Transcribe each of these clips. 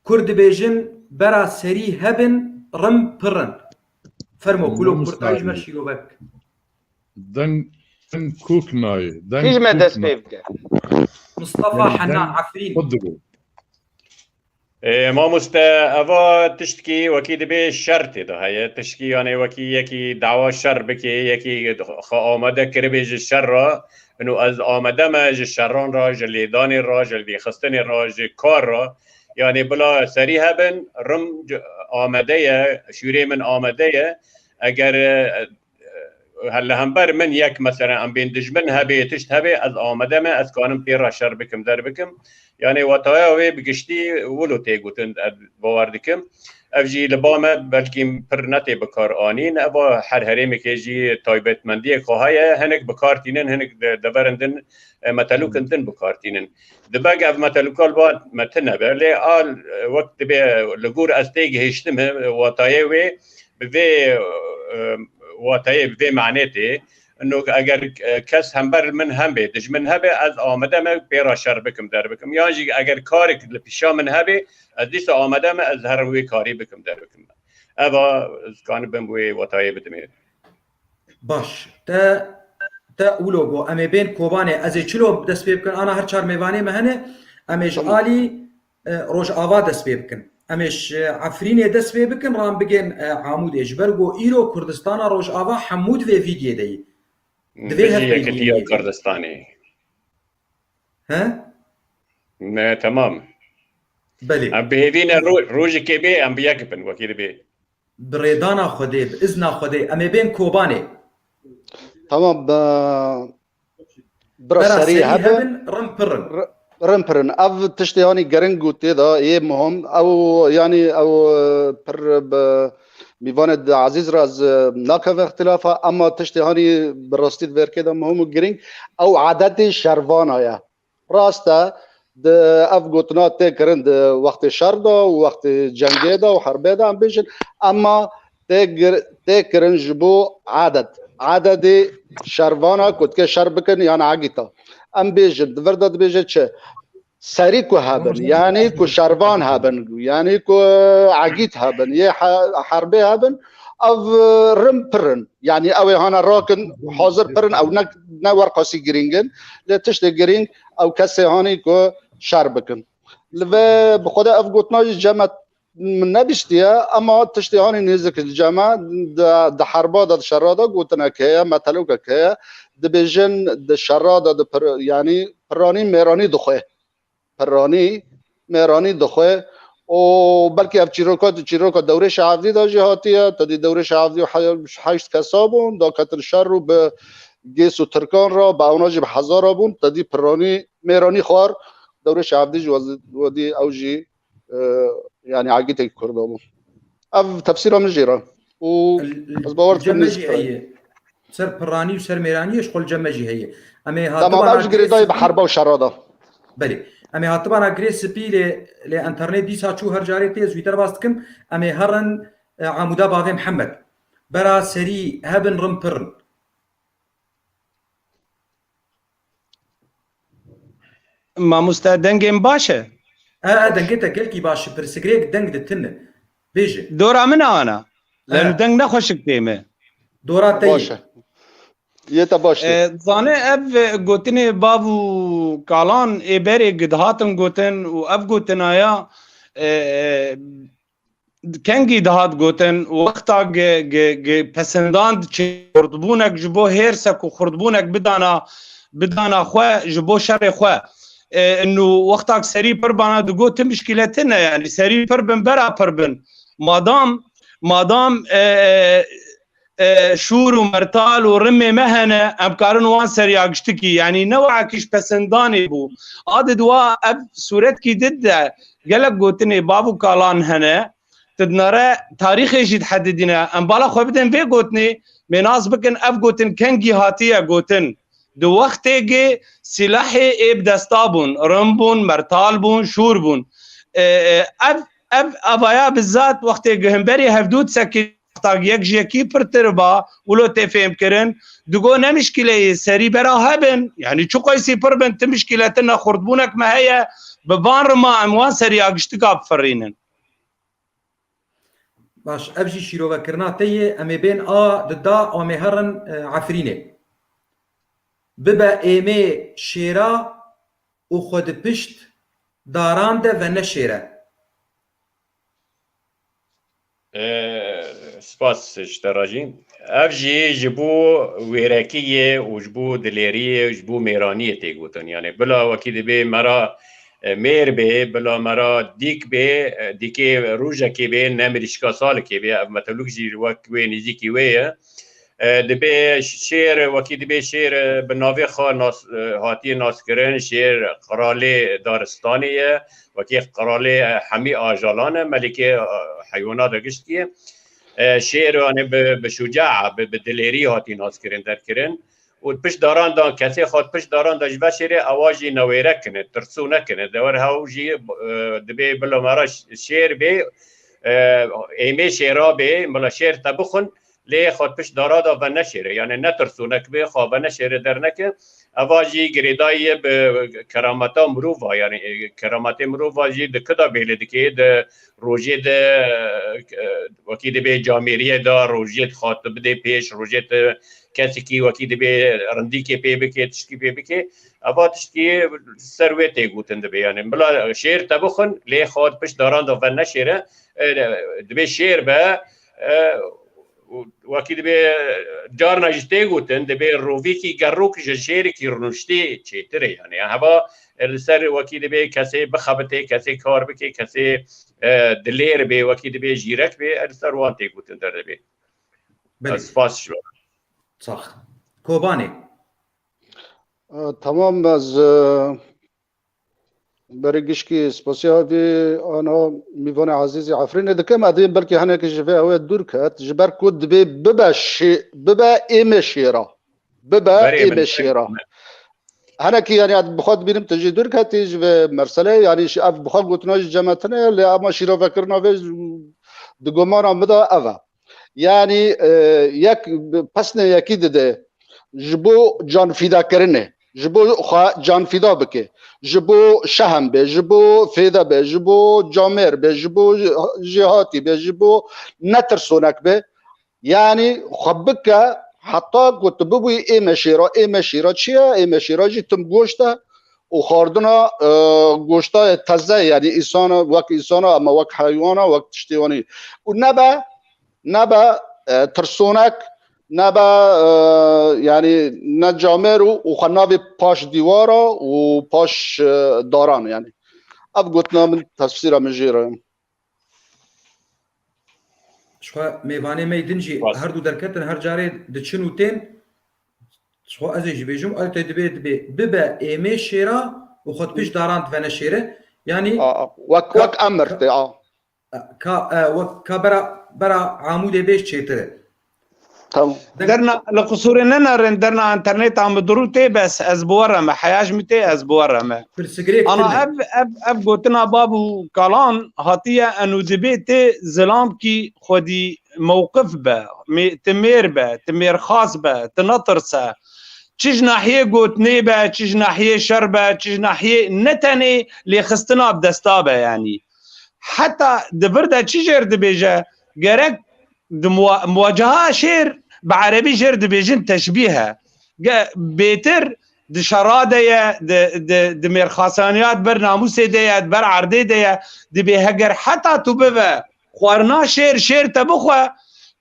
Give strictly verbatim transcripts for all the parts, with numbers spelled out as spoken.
Kurd dibêjin, bera serî hebin, rim pirin. Fermo, kulo kurtayî ji me şîrove bik. Deng, deng kûk nayê. Deng Kî ji me kûk dest na- pê bike? Mustafa Yani Henan, deng Efrîn. Xwe dibe. Ê, mamoste, eva tiştkî wekî dibê şer tê de heye. Tiştkî, yani, wekî yekî dawa şer bikê, yekî xwe amade kiribê ji şer re. Ino ez amade me ji şeran re, ji lêdanê re, ji lêxistinê re, ji kar re. Yani, bila serî hebin, rim c-, amade ye, şûrê min amade ye. Eger, e, e, li hember min yek, mesela, em bên dijmin hebê, tişt hebê, ez amade me, ez kanim pê re şer bikim, derbikim. Yani, wataya wê bi giştî wilo tê gotin, ez bawer dikim. Ev jî li ba me belkî pir netê bikar anîn. Eva her herêmekê jî taybetmendiyek xwe heye. Hinek bikar tînin, hinek de-, deverin din, e, metelûkin din bikar tînin. Dibe ev metelûka li ba me tune be. Lê a, wek dibe li gor ez tê gihiştim, watayê wê bi vê, e, watayê, bi vê manê tê. Ino eger, e, kes hember min hebe, dijmin hebe, ez amade me pê re şer bikim, derbikim. Yan jî eger karek li pîşa min hebe, ez dîsa amade me, ez herim wê karî bikim, derbikim. Eva, ez kanibim wê watayê bidimê. Baş. Te, te wilo got, em ê bên Kobanê. Ez ê çilo dest pê bikin? Ana her çar mêvanê me hene. Em ê ji Tamam. alî, e, Rojava dest pê bikin. Em ê ji Efrînê dest pê bikin, ran bigên, e, Amûdê. Ji ber ku îro Kurdistana Rojava hemû di vê vîdyê de yî. Di vê Bijî hevpeyvîniyê Yekitiya de. Kurdistanê. He? Ne, tamam. Belê. Em bi hêvî ne ro-, rojekê bê, em bi yek bin, wekî dibê. Bi rêdana Xwedê, bi izna Xwedê, em ê bên Kobanê. Tamam, be-, bira Bera serî serî hebin, hebin, rim pirin. r-, rim pirin. Ev tiştê hanî giring û tê de yê muhim. Ew, yanî ew, e, pir bi mîvanê di ezîz re ez, e, nakim îxtîlafa, ema tiştê hanî bi rastî di vê rikê de muhim û giring, ew adetê şervana ye. Rast e, di ev gotina tê kirin di wextê şer de û wextê cengê de û herbê de em bêjin, ema tê gir-, tê kirin ji bo adet. Adetê şervana ku dike şer bikin yan egîta. Em bêjin, di vir de dibêje çi? Serî ku hebin, yanî ku şervan hebin, yanî ku egît hebin, yê he-, herbê hebin, ev rim pirin. Yanî ew ê hana rakin, hazir pirin, ew ne, ne werqasî girîng in. Lê tiştê girîng, ew kesê hanî ku şer bikin. Li vê bi xwe de ev gotina jî cem e min nebîstiye, ema tiştê hanî nêzik li cem e, di, di herba de, di şera de gotinek heye, metelokek heye, dibêjin di şera de, di pir-, yanî piranî mêranî dixwe. Piranî, mêranî dixwe û belkî ev çîroka, çîroka dewrê şehevdî de jî hatiye. Te dî dewrê şehevdî he-, heşt kesa bûn, daketin şer û bi gês û tirkan re, bi ewna jî bi hezara bûn. Te dî piranî, mêranî xwar, dewrê şehevdî jî wez-, wedî ew jî, e, yanî egîtek Kurda bû. Ev tefsîra min jê re. Û L-, l-, ez bawer li cem dikim me jî heye. Ser piranî û ser mêraniyê ji xwe li cem me jî heye. Em ê Tamam, hatibana ev ji girê girêdayî bi spî herba û şera de. Belê. Em ê hatibana girê spî lê, lê enternet dîsa çû her carê tê, ez wî derbas dikim. Em ê herin, e, Amûda Bavê Mihemed. Bera serî hebin, rim pirin. Mamoste, dengê min baş e? E, e, dengê te gelkî baş e, pirsigirêk deng de tune. Bêje. Dora min ana. E. Leno deng ne xweşik tê me. Dora te Baş yê. e. Yê te baş tê. E, zane ev gotinê bav û kalan ê berê gi dihatin gotin û ev gotinaya, e, e, kengî dihat gotin, wexta gi, gi, gi pesindan diçe xurtbûnek ji bo hêrsek û xurtbûnek bidana, bidana xwe, ji bo şerê xwe. E, nû wextak serî pir bana digot, tu mişkîle tune, yanî serî pir bin, bera pir bin. Madam, madam, e, e, e, şûr û mertal û rimê me hene, em karin wan seriya giştikî, yanî ne wekî ji pesindanê bû. A di dua ev sûretkî dide, gelek gotinê bav û kalan hene, tu dinare tarîxê jî dihedidîne. Em bala xwe bidin vê gotinê, mênas bikin ev gotin kengî hatiye gotin. Di wextê gi sîlehê ê bi desta bûn, rim bûn, mertal bûn, şûr bûn. E, e, ev, ev avaya bizat wextê gi himberî hevdû disekî, wexta gi yek ji yekî pirtir ba, wilo tê fêhmkirin, digo ne mişkîleyê serî bera hebin, yanî çi qeysî pir bin, ti mişkîle tune, xurtbûnek me heye, Bi van rima em wan seriya giştika bifirînin. Baş, ev jî şîrovekirina te yê, em ê bên a di da, em ê herin e, Efrînê. Bibe êmê şêra û xwe di pişt daran de veneşêre. E, spas ji te re jî. Ev jî ji bo wêrekiyê û ji bo dilêriyê, ji bo mêraniyê tê gotin. Yani bila wekî dibê me ra e, mêr bê, bila me ra dîk bê, e, dîkê rojekê bê, ne mirîşka salikê bê. Ev metolûk jî wek wê nêzîkî wê ye. E, dibê şêr, wekî dibê şêr, e, bi navê xwe nas, e, hatiye naskirin, şêr qiralê daristanê ye, wekî qiralê, e, hemî ajalan e, melikê, e, heywanat e giştî ye. E, şêr, yani bi, bi şuca, bi, bi dilêrî hatî naskirin, derkirin. Û pişt daran da, kesê xwe pişt daran da ji ve şêrê ewa jî newêre kine, tirso nekine. Dewer hew jî, e, dibê bila me ra şêr bê, e, êmê şêra bê, bila şêr te bixwin, lê xwe pişt dara da ve neşêre. Yani ne tirsonek bê, xwe ve neşêre derneke. Eva jî girêdayî ye bi kerameta mirova, yani, e, kerametê mirova jî di kida bêle dike, di rojê de, e, wekî dibê camêriyê de rojê dixwat bidê pêş, rojê te kesekî wekî dibê rindîkê pê bike, tiştkî pê bike. Eva tiştkî ser wê tê gotin dibê. Yani bila şêr te bixwin, lê xwe pişt daran da ve neşêre, e, dibê şêr be, e, û wekî dibê carna jî tê gotin, dibê rovîkî gerok ji şêrikî rûniştî çêtir e. Yani heva, e, li ser wekî dibê kesê bixebitê, kesê kar bike, kesê, e, dilêr bê, wekî dibê jîrek bê, e, li ser wan tê gotin derdibê. Belê. Ez spas ji we. Sax. Kobanê. E, Tamam, ez e, berê gişkî spasiya vê ana mîvanê ezîzî Efrînê dikim. Edê belkî hinekî ji vê ew ê dûr ket. Ji ber ku dibê bibe şê, bibe êmê şêra. Bibe Berê êmê min. Şêra. Hinekî, yani, ez bi xwe dibînim tu jî dûr ketî ji vê meseleyê. Yani, şi-, ev bi xwe gotina jî cemetine, lê ema şîrovekirina vê jî di gomana min de ev e. Yani, e, yek pesnê yekî dide ji bo canfîdakirinê, ji bo xwe canfîda bike, ji bo şehem be, ji bo fêde be, ji bo camêr be, ji bo jêhatî be, ji bo netirsonek be. Yani xwe bike heta ku tu bibûyî êmê şêra. Êmê şêra çi ye? Êmê şêra jî tim goşt e û xwardina, e, goşta ye teze, yani însana, wek însana, ama wek heywana, wek tiştê wanî. Û nebe, nebe, e, tirsonek, nebe, e, yani ne camêr û, û xwe navê paş dîwara û paş, e, daran, yani. Ev gotina min, tefsîra min jê re. Ji xwe mêvanê me yê din jî Spas. Her du derketin, her carê diçin û tên. Ji xwe ez ê jî bêjim, ew tê dibê, dibê bibe êmê şêra û xwe pişt daran divene şêre. Yanî A, a, wek, ka, wek emir ka, tê, a. Ka, e, wek, ka bera, bera Amûdê bêj çêtir e. Tamam. Derna, li qisûrê nenerin, derna interneta min dirû tê, bes ez bi we re me, heya ji min tê, ez bi we re me. Pirsigirêk Ana tune. Ev, ev, ev gotina bab û kalan hatiye, eno dibê tê zilamkî xwedî mewqif be, mê-, ti mêr be, ti mêrxas be, ti netirse. Çi ji nahiyê gotinê be, çi ji nahiyê şer be, çi ji nahiyê ne tenê lêxistina bi desta be, yanî. Heta di vir de çi jêr dibêje, gerek di muwa-, muwaceha şêr bi erebî jêr dibêjin teşbîh e. Ge-, bêtir di şera de ye, di, di, di mêrxasaniya di ber namûsê de ye, di ber erdê de ye, dibê heger heta tu bive xwarina şêr, şêr te bixwe,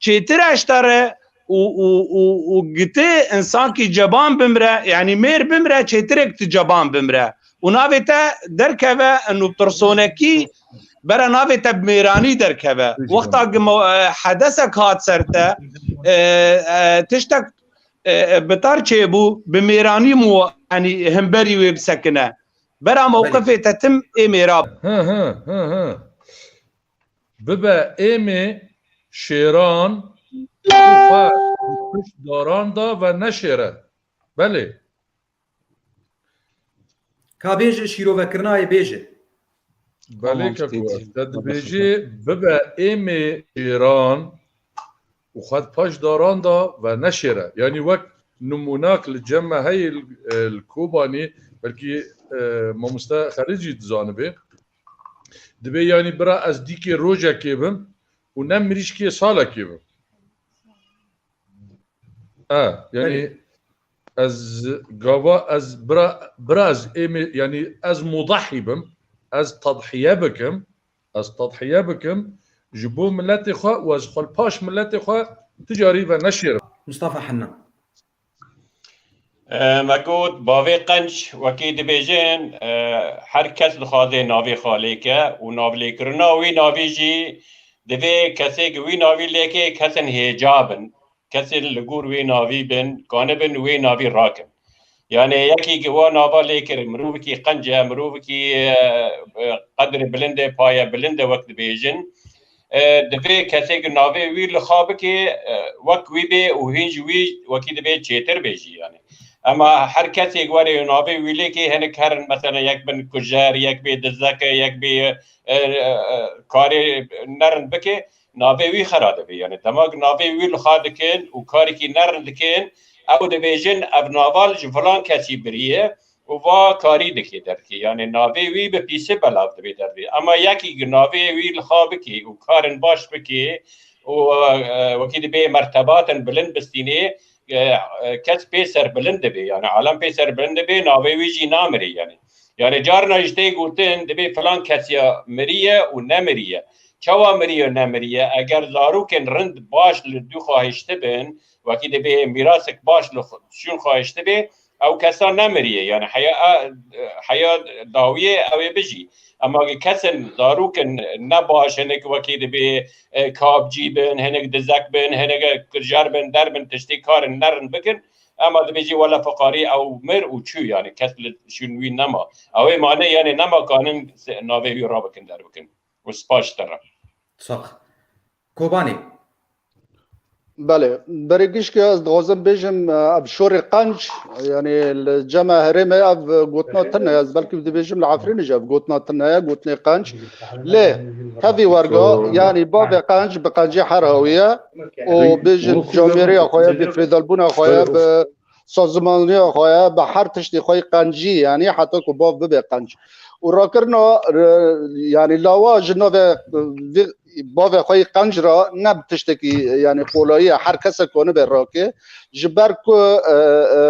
çêtir e ji te re û, û, û, û gitê insankî ceban bimre, yanî mêr bimre, çêtirek tu ceban bimre. Û navê te derkeve, û tirsonekî bere navê te bi mêranî derkeve. Wexta ku me-, e, hedesek hat ser te, e, e, tiştek, e, e, bi tar çêbû, bi mêranî mû, yanî himberî wê bisekine. Bera mewqifê te tim ê mêra. Hi, hi, hi, hi. Bibe êmê şêran û xwe pişt daran da ve neşêre. Belê. Ka bêje şîrovekirinayê bêje. Belê Tamam, keko, stêdî. Te dibêjî bibe êmê şêran û xwe paş daran da ve neşêre. Yanî wek nimûnak li cem me heye li, e, li Kobanî, belkî e, mamoste Xelîl jî dizanibe. Dibê, yanî, bira ez dîkê rojekê bim û ne mirîşkê salekê bim. E, yanî, Belê. ez gava, ez bira, bira ez êmê, yanî, ez mudahî bim, ez tadhiye bikim, ez tadhiye bikim ji bo miletê xwe û ez xwe li paş miletê xwe ti carî ve neşêrim. Mustafa Henna. E, me got, bavê qenc, wekî dibêjin, e, her kes dixwaze navê xwe lêke û navlêkirina wî navî jî divê kesê ku wî navî lêke kesin hêca bin, kesên li gor wê navî bin, kanibin wê navî rakin. Yani yekî ku wa nava lêkir, mirovekî qenc e, mirovekî, e, e, qedrê bilind e, paye bilind e wek dibêjin. E, divê kesê ku navê wî li xwe bike, e, wek wî bê û hîn ji wî wekî divê çêtir bê jî yani. Ema her kesê ku were navê wî lêkê, hinek herin mesela yek bin kujer, yek bê dizeke, yek bê, e, e, e, karê nerind bike, navê wî xera dibe. Yani dema ku navê wî li xwe dikin û karekî nerind dikin, ew dibêjin ev nava li ji filan kesî biriye, û va karî dikê derdikê. Yani navê wî bi pîsî belav dibê derdikê. Ema yekî ku navê wî li xwe bikê û karin baş bikê û, e, wekî dibê mertebatin bilind bistînê, e, e, kes pê serbilind dibê. Yani alem pê serbilind dibê, navê wî jî namirê yani. Yani carna jî tê gotin, dibê filan kes ya miriye û nemiriye. Çawa miriye û nemiriye? Eger zarokên rind baş li dû xwe hiştibin, wekî dibê mîrasek baş li xwe, şûn xwe hiştibê, ew kesa nemiriye. Yani heya, heya dawiyê ew ê bijî. Ema kesên zarokên ne baş, hinek wekî dibê, e, kabcî bin, hinek dizek bin, hinek kirjer bin, der bin, tiştê karin nerin bikin, ema dibêjî wele fiqarî ew mir û çû, yani kes li şûn wî nema. Ew ê mane, yani nema kanin se-, navê wî rabikin derbikin. Û spas ji te re. Sax. Kobanê. Belê, berê gişkê ez dixwazim bêjim, e, ev şorê qenc, yani li cem me herêmê ev gotina tune ye, ez belkî dibêjim li Efrînê jî ev gotina tune ye, gotinê qenc. Lê tevî werga, yani bavê qenc bi qencî her hawiye û bêjin camêriya xwe ye, bi fêdelbûna xwe ye, bi sazimaniya xwe ye, bi her tiştê xwe yê qencî, yani heta ku bav bibe qenc. Û rakirina, e, yani lawa ji navê, e, vê bavê xwe yê qenc re ne bi tiştekî, yani qolayî ye, her kesek kanibe rake. Ji ber ku, e, e,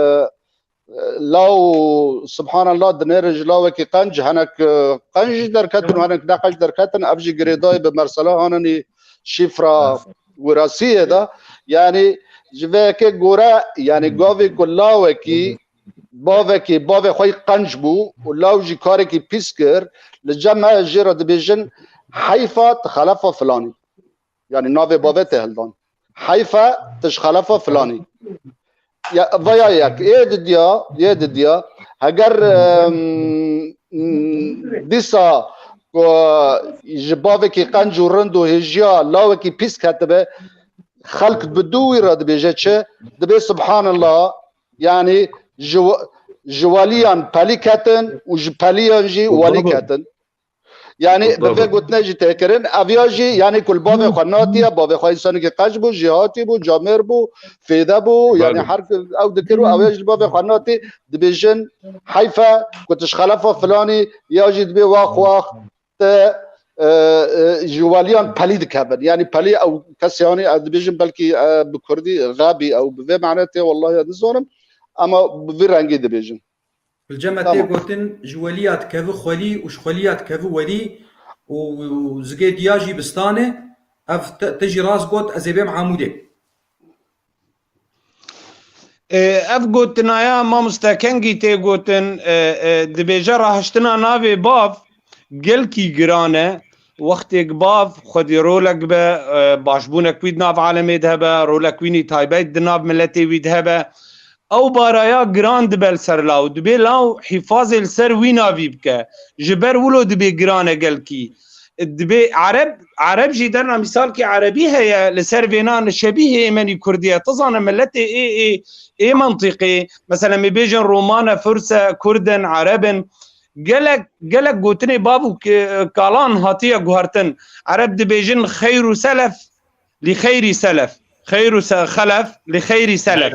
law, subhanallah, dinêrin ji lawekî qenc, hinek, e, qenc jî derketin û hinek ne qenc derketin, ev jî girêdayî bi mesela hanenî şîfra wirasiyê de. Yani ji vê yekê gore, yani gavê ku lawekî, bavekî, bavê xwe yê qenc bû û law jî karekî pîs kir, li cem me jê re dibêjin, heyfa tu xelefa filanî. Yani navê bavê te hildan. Heyfa tu ji xelefa filanî. Ya, vaya yek, ê didiya, yê didiya, heger, em, dîsa ku ji bavekî qenc û rind û hêjiya lawekî pîs ketibe, xelk bi dû wî re dibêje çi? Dibê subhanallah, yani ji, ji waliyan pelî ketin û ji peliyan jî welî ketin. Yani bi vê gotinê jî tê kirin, ev ya jî yani ku li bavê xwe natiye, bavê xwe însanekî qenc bû, jêhatî bû, camêr bû, fêde bû, yani her ew dikir û ew ya jî li bavê xwe natî, dibêjin heyfe ku tu ji xelefa filanî ya jî dibê wax wax te, e, e, ji waliyan pelî dikevin. Yani pelî ew kes yani ez dibêjim belkî, e, bi kurdî xebî ew bi vê mane tê, wallahi ez nizanim. Ama bi vî rengî dibêjin. Li cem me tê gotin, ji weliya dikevî xwelî û ji xweliya dikevî welî û, û zigê diya jî bi stan e. Ev te, te jî rast got, ez ê bêm Amûdê. E, ev gotinaya mamoste Kengî tê gotin, e, e, dibêje rahiştina navê bav gelkî giran e. Wextêk bav xwedî rolek be, e, başbûnek wî di nav alemê de hebe, rolek wînî taybet di nav miletê wî de hebe. Ew baraya giran dibe li ser law. Dibê law hîfazê li ser wî navî bike. Ji ber wilo dibê giran e gelkî. Dibê Ereb, Ereb jî derna mîsalkî Erebî heye, li ser vêna nişebîhê êmenî Kurdî ye. Tizane miletê ê, ê, ê mintîqê, mesela, em ê bêjin Roman e, Furs e, Kurd in, Ereb in. Gelek, gelek gotinê bav û ke-, kalan hatiye guhertin. Ereb dibêjin xeyr û selef, li xeyrî selef. Xeyr û se-, xelef, li xeyrî selef.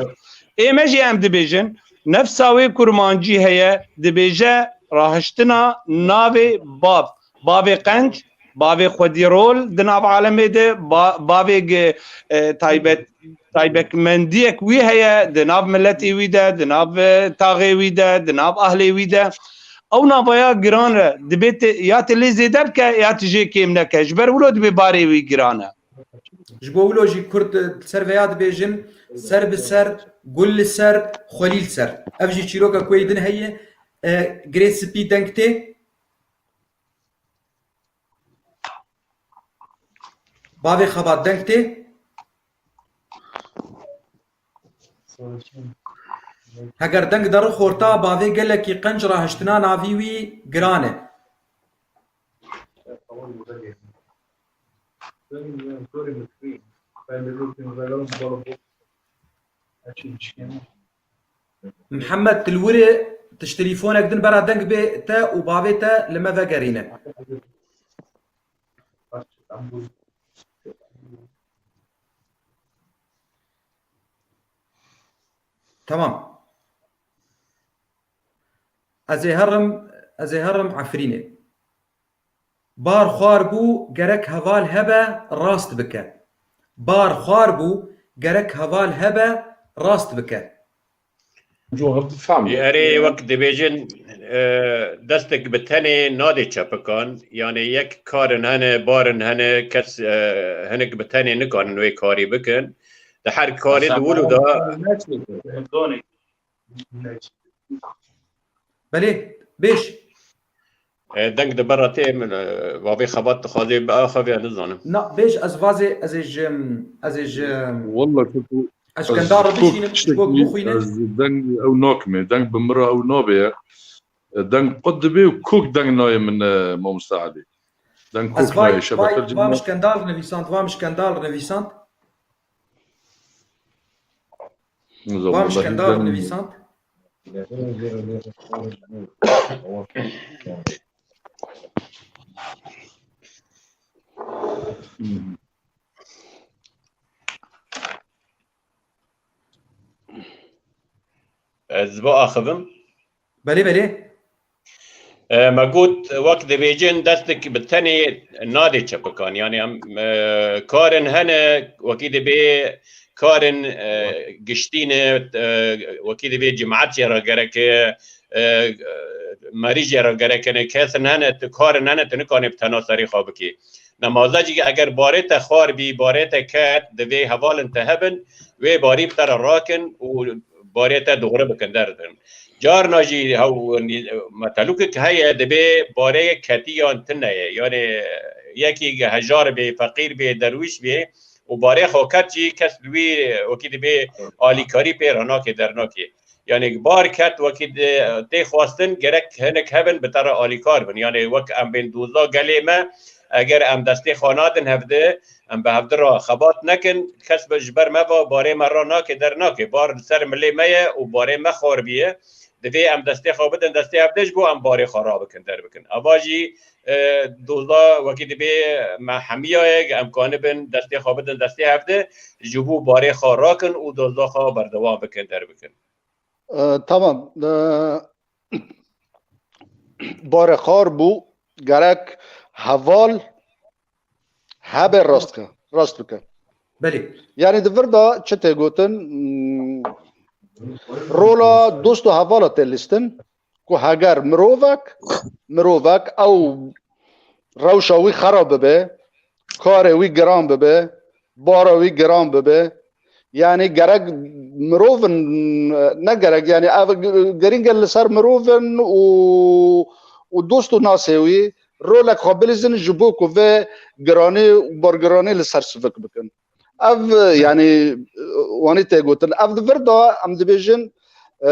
Ê me jî em dibêjin, nefsa wê kurmancî heye, dibêje, rahiştina navê bav. Bavê qenc, bavê xwedî rol di nav alemê de, ba-, bavê ge-, e, taybet, taybetmendiyek wî heye di nav miletê wî de, di nav, e, taxê wî de, di nav ahlê wî de. Ew navaya giran e, dibê te, ya te lê zêde bike, ya te jê kêm neke. Ji ber wilo dibê barê wî giran e. Ji bo wilo jî Kurd, e, ser veya dibêjin, ser bi ser, gul li ser, xwelî li ser. Ev jî çîroka ku yê din heye, e, girê spî deng tê. Bavê xebat deng tê. Heger deng derix orta, bavê gelekî qenc rahiştina navî wî giran e. Mihemed, tu li wir î, tu ji telîfonek din bera deng bê te û bavê te li me vegerîne. Tamam. Ez ê herim, ez ê herim Efrînê. Bar xwar bû, gerek heval hebe, rast bike. Bar xwar bû, gerek heval hebe, rast bike. Erê, wek dibêjin, e, destek bi tenê nadê çepikan. Yani yek karin hene, barin hene, kes, e, hinek bi tenê nikanin wê karî bikin. Di her karê di wilo da. Belê, bêj. E, deng di bera tê min, e, bavê xebat dixwazê biaxive, nizanim. Na, bêj, ez vazê, ez ê ji, ez ê ji Walla, kok, ez ji kendar re bişînim, ji kok bixwînim. Ez deng ew nakimê, deng bi min re ew nabe. E, deng qut dibe û kok deng nayê min, e, mamoste Elî. Deng kok nayê, şebeke. Ez vay, vay, va min ji kendar re nivîsand, va min ji kendar re nivîsand. Nizanim, Vam ji kendar nivîsand. Ez biaxivim. Belê, belê. E, me got, wek dibêjin, destek bi tenê nadê çepikan. Yani em, e, karin hene, wekî dibê karin, e, giştî ne, e, wekî dibê cimat jê re gerek e, e, merî jê re gerek e, kesin hene, tu karin hene, tu nikanê bi tena serê xwe bikî. Nemaza jî eger barê te xwar bî, barê te ket, divê hevalin te hebin, wê barî bi te re rakin û barê te dixure bikin, derdin. Carna jî hew, metelûkek heye, dibê barê ketî yan tune ye. Yani yekî hejar bê, feqîr bê, derwîş bê û barê xwe ket jî kes li wî wekî dibê alîkarî pê re nake, dernake. Yani bar ket wekî di-, tê xwestin gerek hinek hebin bi te re alîkar bin. Yani wek em bên doza gelê me, eger em destê xwe nadin hevdi, em bi hevdi re xebat nekin, kes be ji ber me ve barê me re nake, dernake. Bar li ser milê me ye û barê me xwar bûye. Divê em destê xwe bidin destê hevdi ji bo em barê xwe rabikin, derbikin. Eva jî, e, doza wekî dibê me hemiya ye, em kanibin destê xwe bidin destê hevdi, ji bo barê xwe rakin û doza xwe berdewam bikin, derbikin. E, tamam. E, barê xwar bû, gerek heval hebe rast ke, rast bike. Belê. Yani di vir de çi tê gotin, hmm, rola dost û hevala tê lîstin, ku heger mirovek, mirovek ew rewşa wî xera bibe, karê wî giran bibe, bara wî giran bibe. Yani gerek mirovin, ne gerek, yani ev girîng e li ser mirovin û, û dost û nasê wî rolek xwe bilîzin ji bo ku vê giranî û bargiranî li ser sivik bikin. Ev, yani, wanî tê gotin. Ev di vir de em dibêjin, e,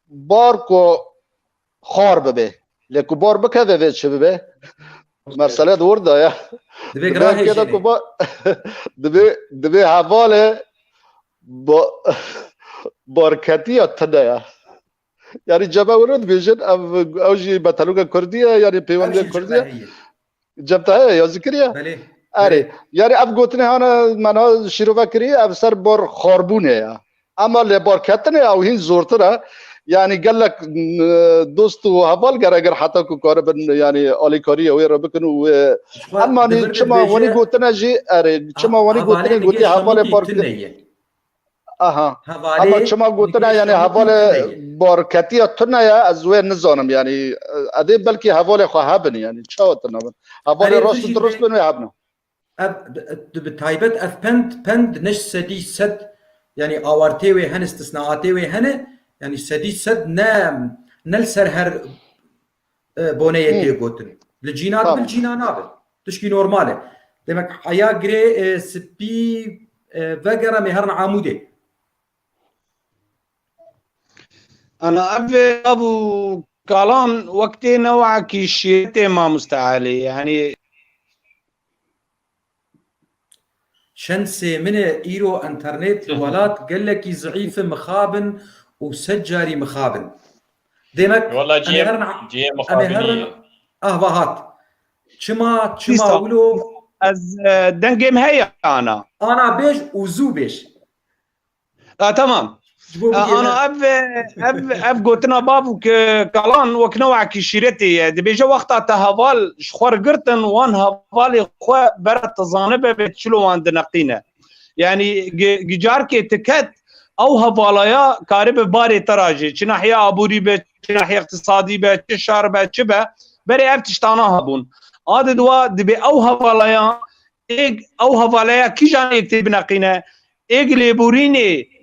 bar ku xwar bibe. Lê ku bar bikeve vê çi bibe? Mesele di wir de ya. Dibê Dibê giran kê de hêjînê. Ku ba-, dibê, dibê hevalê ba-, barketiya tune ya. Yani cebe wir dibêjin, ev, ew jî beteluka kurdî ye, yani Ev pêwendiya jî kurdî ye. Cebe heye. Cebe heye, ya zikir ye. Belê. Erê. Belê. Yani ev gotinê hana mena şîrove kirî, ev ser bar xwarbûnê ya. Ama lê barketinê ew hîn zortir e. Yani gelek, e, dost û heval gere gir heta ku karibin, yani alîkariyê wê re bikin û, e, Ji xwe em, yanî dibir çima dibêje, wenî gotine jî, erê, çima wenî hevalê gotine min gotî gê hevalê Şamûtî barkir. Tune ye. Aha. Hevalê Ama çima min gotine, gê yani Şamûtî hevalê tune ye. Barketiya tune ye, ez wê nizanim, yani, e, edê belkî hevalê xwe hebin, yani çawa tune bin? Hevalê Erê, rast û tu jî dirust dibê bin wê hebin. Ev, bi taybet ev pend, pend ne sedî sed, yani awartê wê hene, istisnaatê wê hene, yani sedî sed ne, ne li ser her, e, boneyê Hı. tê gotin. Li cîna dibe, Tamam. li cîna nabe. Tişkî normal e. Demek heya girê, e, spî, e, vegere, em ê herin Amûdê. Ana ev Abu Kalan wek tê newekî şîretê mamoste Elî. Yani Şensê min e, îro enternet li welat gelekî zîf e, mixabin û sed carî mixabin. Demek Wala em ê cihê, herin, cihê em ê mixabinî herin ye. Ahva hat. Çima, çima Dîsa wilo? Ez, e, dengê min heye ana. Ana bêj û zû bêj. A, tamam. Ji bo A, bigihîne. Ana ev, ev, ev gotina bav û ke-, Kalan wek newekî şîretê ye. Dibêje wexta te heval ji xwe re girtin, wan hevalê xwe bere te zanibe bê çilo wan dineqîne. Yani gi-, gicarkê te ket, ew hevalaya karibe barê te rajê. Çi nahiya aborî be, çi nahiya iqtisadî be, çi şer be, çi be. Berê ev tiştana hebûn. A di dua dibê ew hevalaya êk, ew hevalaya kîjan êk tê bineqîne, êk lêborînê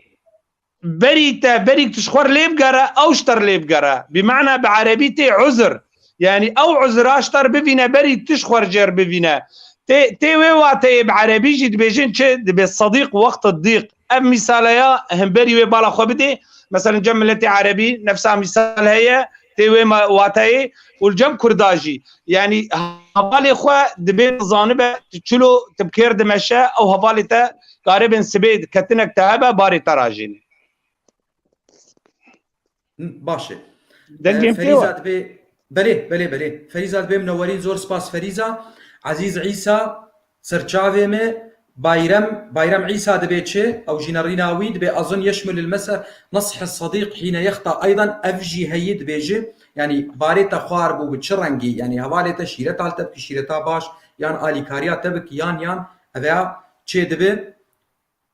berî te, berî tu ji xwe lê bigere, ew ji te lê bigere. Bi mena bi erebî tê uzr. Yani ew uzra ji te bivîne, berî tu ji xwe jêr bivîne. Tê, tê wê wateyê bi erebî jî dibêjin çi? Dibê sedîq wexte dîq. Ev mîsaleya hemberî wê bala xwe bidê. Mesela cem miletê erebî nefsa mîsal heye. Tê wê ma-, wateyê û li cem kurda jî. Yani hevalê xwe dibê zanibe, tu çilo tu bi kêr dimeşe, ew hevalê te karibin sibê ketinek te hebe, barê te rajîne. Baş e. Dengê Ee, min tê Ferîza we? Dibê, belê, belê, belê. Ferîza dibê minewerîn, zor spas Ferîza. Ezîz Îsa, serçavê me, Bayrem, Bayrem Îsa dibê çi? Ew jî nerîna wî dibê, أظن يشمل المسألة نصح الصديق حين يخطأ أيضا, ev jî heyî dibêji. Yani barê te xwar bû bi çi rengî? Yani hevalê te şîreta li te bikî, şîreta baş, yan alîkariya te bikî, yan, yan, ev ya çê dibi.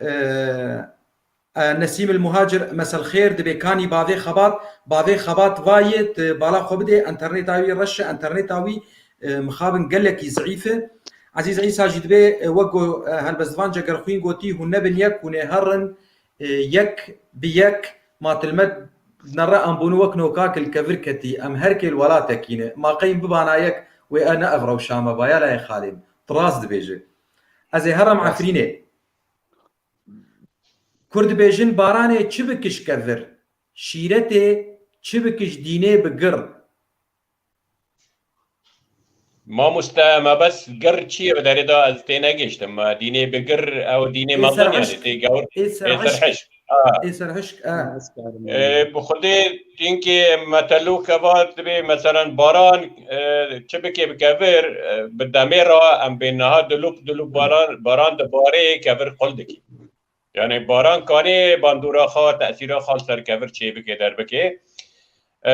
E, e, Nesîm el Muhacir, mesel xêr, dibê kanî bavê xebat, bavê xebat vayê, tu bala xwe bidê, enterneta wî reş e, enterneta wî, e, mixabin gelekî zîf e. Ezîz Îsa jî dibê, e, wek go-, e, helbestvan Cegerxwîn gotî, hûn nebin yek, hûn ê herin, e, yek bi yek, ma tilmet nere ambûnû wek nokak li kevir ketî, em her kê li welatekî ne. Ma qey bibana yek, wê e ne ev rewşa me ba, ya layê xalê min. Tu rast dibêje. Ez ê herim Rast. Efrînê. Kur dibêjin, baranê çi bikij kevir, şîretê çi bikij dînê bi gir. Mamoste, me bes gir çi ye bi derê de ez tê negihiştim. Me dînê bi gir, ew dînê Ê mezin yani, serhişk. Tê gewr, Ê ê serhişk. Serhişk. Ha. Ê serhişk, ha. Ê, bi xwedê çinkî me telû keva dibê, meselen, baran, e, çi bikê bi kevir, e, bi demê re em bê niha dilûp dilûp baran, baran dibarê kevir qul dikî. Yani baran kanê bandora xwe, tesîra xwe li ser kevir çêbike, derbike. E,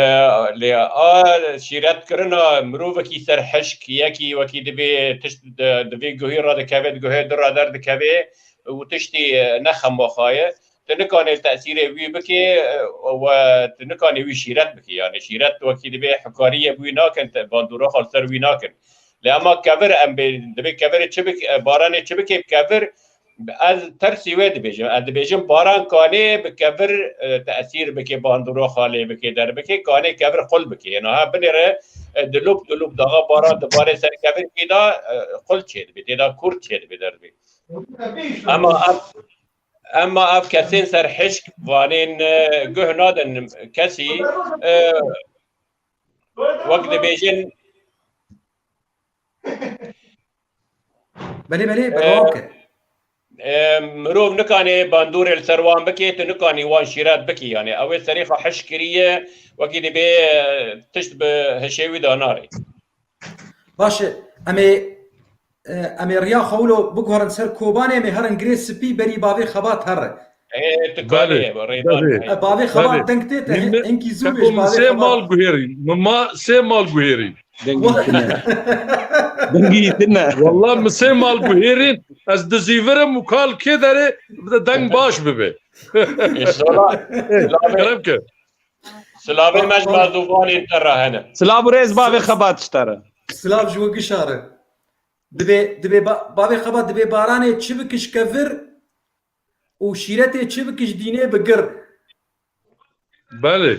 lê a şîretkirina mirovekî serhişk, yekî wekî dibê tişt di, di vê guhî re dikeve, di guhê din re derdikeve û tiştî, e, ne xemaxa ye. Tu nikanê tesîrê wî bike, e, we tu nikanê wî şîret bike. Yani şîret wekî dibê hikariye bi wî nakin, te bandora xwe li ser wî nakin. Lê ema kevir em bê, dibê kevirê çi bik-, e, baranê çi bikê bi kevir, ez tersî wê dibêjim. Ez dibêjim baran kanê bi kevir, e, tesîr bike, bandora xwe lê bike, derbike, kanê kevir qul bike. Yeno ha binêre, e, dilûp dilûp daxa baran dibarê ser kevir kî da, e, qul çêdibe, tê da kurt çêdibe, derdibe. Ema ev, ema ev kesên serhişk vanên, e, guh nadin kesî, e, wek dibêjin, Belê, belê, e, berdewam ke. E, mirov nikanê bandorê li ser wan bike, tu nikanî wan şîret bikî. Yani ew ê serê xwe hişk kiriye, wekî dibê, e, tişt bi hişê wî de narê. Baş e, em ê, e, em ê riya xwe wilo biguherin ser Kobanê, em ê herin Girê Spî, berî bavê xebat here. Ê, tu karî Belê, ye, rêdar belê. E, bavê xebat Belê. Deng tê te Min mi- enkî zû Heko bêj min bavê sê mal xebat. Guhêrîn. Min ma sê mal guhêrîn. Dengî tine. Dengî tine. Wallah min sê mal guhêrîn. Ez dizîvirim û kal kê derê deng baş bibe. Înşallah. Kerem ke. Silavên me ji Mardûvanê te re hene. Silav û rêz bavê xebat ji te re. Silav ji we gişa re. Dibê, dibê ba- bavê xebat dibê baranê çi bikişke vir û şîretê çi bikiş dînê bigir. Belê.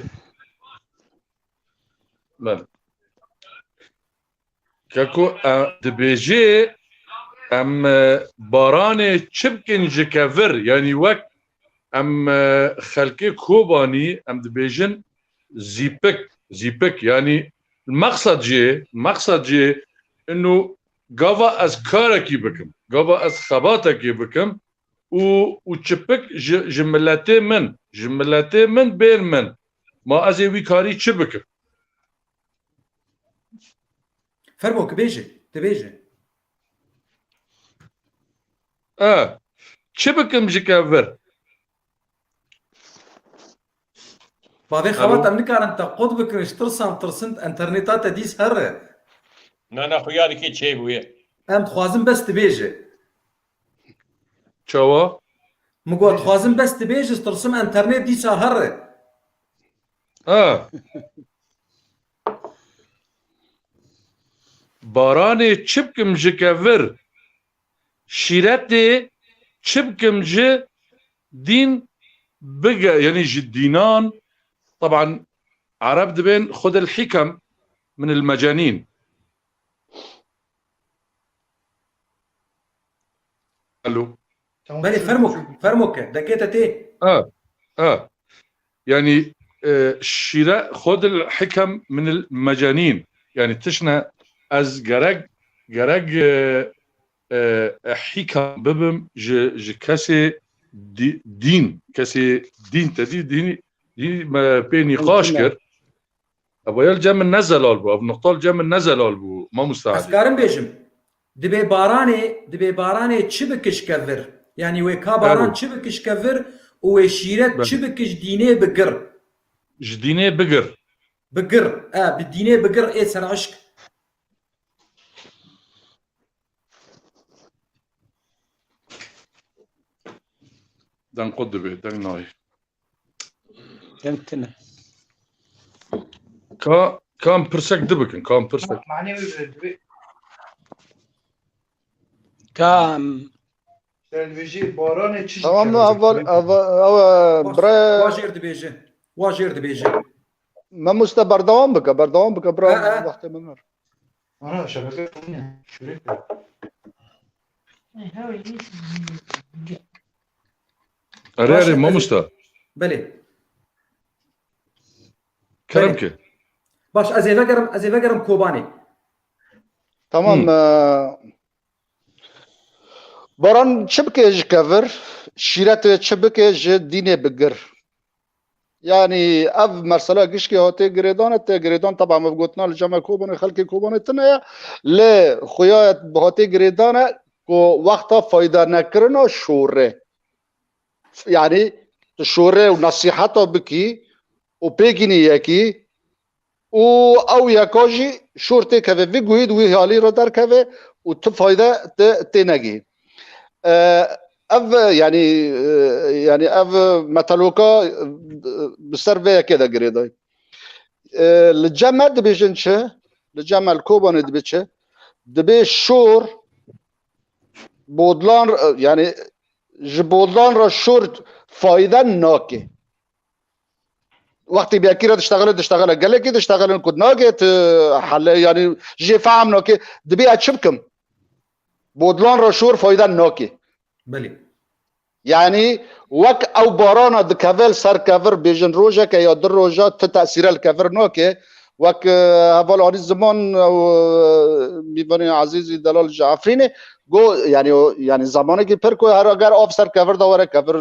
Belê. Keko, e, dibêjê em, e, baranê çi bikin ji kevir, yanî wek em, e, xelkê Kobanî em dibêjin zîpik, zîpik, yanî meqsed jê, meqsed jê ino gava ez karekî bikim, gava ez xebatekê bikim û, û çipik ji, ji miletê min, ji miletê min bên min, ma ez ê wî karî çi bikim? Fermo, ki bêje, dibêje. E, çi bikim ji kevir? Bavê Alo? Xebat em nikarin te qut bikin, ji tirsan tirsin, enterneta te dîs here. Na, na, xuya dikê çêbûye. Em dixwazin bes dibêje. Çawa? Min got, dixwazim bes dibêje, ji tirsim enternet dîsa here. Ha. Baranê çi bikim ji kevir? Şîretê çi bikim ji dîn bige, yanî ji dînan, teban Ereb dibên xud el hikem min el mecenîn. Alo. Belê, fermo, fermo ke, dekê te tê. Ha, ha. Yanî, e, şîre xud el hikem min el mecenîn. Yanî tişne ez gerek, gerek, e, e, e, hikem bibim ji, ji kesê dî- dîn, kesê dîn te dî, dîn, dîn me pê nîqaş kir. Ev ya li cem min ne zelal bû, ev nuqta li cem min ne zelal bû, mamosta Ez Elî. Karim bêjim, dibê baranê, dibê baranê çi bikiş kevir? Yanî wê ka baran Erû. Çi bikiş kevir û wê şîret Belê. Çi bikiş dînê bigir? Ji dînê bigir. Bigir, e, bi dînê bigir ê ser eşk. Deng qut dibe, deng nayê. Deng tine. Ka, kam pirsek dibikin, kam pirsek. Manê wî bi, bi. Kam. Sen dibêjî baranê çi Tamam mı? Evvel, evvel, evvel, bre. Wa jêr dibêje. Wa jêr dibêje. Mamoste berdewam bike, berdewam bike, bira. Ha, ha. Wextê min var. Ana, şebeke ne? Şurek. Erê, erê, mamosta. Belê. Kerem Belê. Ke. Baş, ez ê vegerim, ez ê vegerim Kobanê. Tamam, Hı. e, Baran çi bike ji kevir, şîretê çi bike ji dînê bigir. Yanî ev mesela gişkê hatê girêdan e, tê girêdan teba me gotina li cem Kobanê, xelkê Kobanê tune ye. Lê xuya hatê girêdan e ku wexta fayda nekirina şorê. Yanî tu şorê û nesîheta bikî û pêkînî yekî û ew yeka jî şor têkeve vî guhî di wî halî re derkeve û tu fayde te tê negihî. E, ev, yanî, e, yanî ev metaloka, e, bi ser vê yekê de girêdayî. E, li cem me dibêjin çi? Li cem me li Kobanê dibê çi? Dibê şor bodlan, e, yanî ji bodlan re şor fayde nake. Wextî bi yekî re diştexile, diştexile. Gelekî diştexilin ku nake, tu hele, yanî jê fehm nake. Dibê ez çi bikim? Bodlan re şor fayde nake. Belê. Yanî wek ew barana dikeve li ser kevir, bêjin rojeke ya du roja, ti tesîre li kevir nake. Wek, e, heval anî ziman, ew, e, mîvanê ezîzî delal ji Efrînê, go, yanî, o, yanî zemanekî pir ku her eger av ser kevir de were, kevir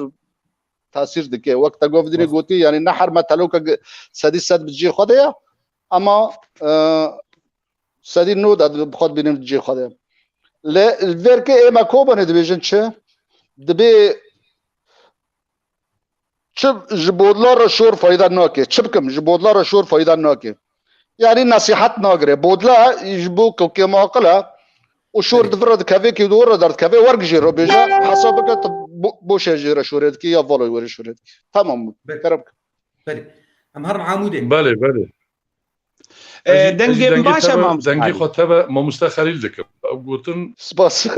tesîr dike. Wek te govdînê Rast. Gotî, yanî ne her meteloka ge-, sedî sed bi cihê xwe de ye, ama, e, sedî nod ez bi xwe dibînim di cihê xwe de ye. Lê li vêrkê ê me Kobanê dibêjin çi? Dibê Çi ji bodla re şor fayda nake. Çi bikim? Ji bodla re şor fayda nake. Yani nesihet nagire. Bodla ji bo ku kêmaqil e û şor di vir re dikeve, kê di wir re derdikeve, wergijê re bêje, hesab bike tu bo-, boşe jê re şorê dikî ya valo wê re şorê dikî. Tamam. Belê. Kerem. Belê. Em herin Amûdê. Belê, belê. E, Ez jî, ez jî dengê min dengê baş e, te ve, mamoste dengê Xelîl. Xwe te ve mamoste Xelîl dikim. Ew gotin, Spas. Ew,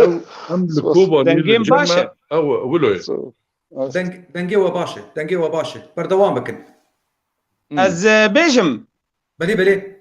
em li Spas. Kobanê, li Dengê min baş cem e. E, ew, wilo ye. Spas. Deng-, dengê we baş e. Dengê we baş e. Berdewam bikin. Hmm. Ez, e, bêjim. Belê, belê.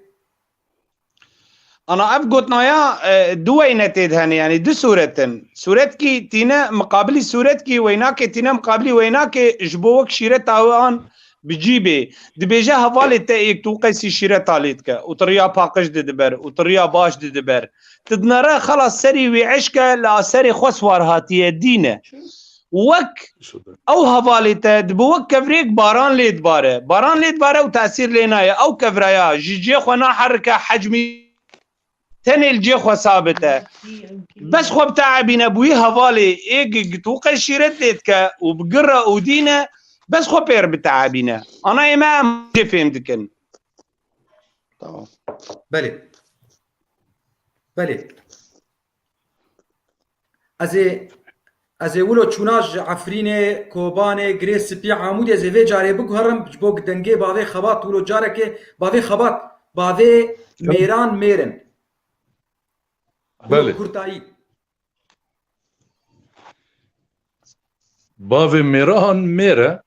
Ana ev gotinaya, e, du weyne tê de hene, yani du sûret in. Sûretkî tîne miqabilî sûretkî, weynakê tîne miqabilî weynakê, ji bo wek şîreta wan bi cî bê. Dibêje hevalê te êk tu qeysî şîreta lê dike û tu riya paqij didiber û tu riya baş didiber. Tu dinere xelas serî wî eşk e, li a serê xwe swar hatiye dîne. Wek ew hevalê te, dibe wek kevrêk baran lê dibare. Baran lê dibare û tesîr lê naye. Ew kevraya ji cê xwe naherike, hecmî tenê li cê xwe sabit e. Bes xwe biteebîne bi wî hevalê ê gi-, gi-, tu qey şîret lê dike û bi gire û dîne, bes xwe pêr biteebîne. Ana ê me em jê fêm dikin. Tamam. Belê. Belê. Ez ê, ez ê wilo çûna ji Efrînê, Kobanê, Girê Spî, Amûdê, ez ê vê carê biguherim, ji bo dengê bavê Xebat, wilo carekê bavê Xebat, bavê Mêran mêr in. Wilo Belê. Kurtayî. Bavê Mêran mêr e.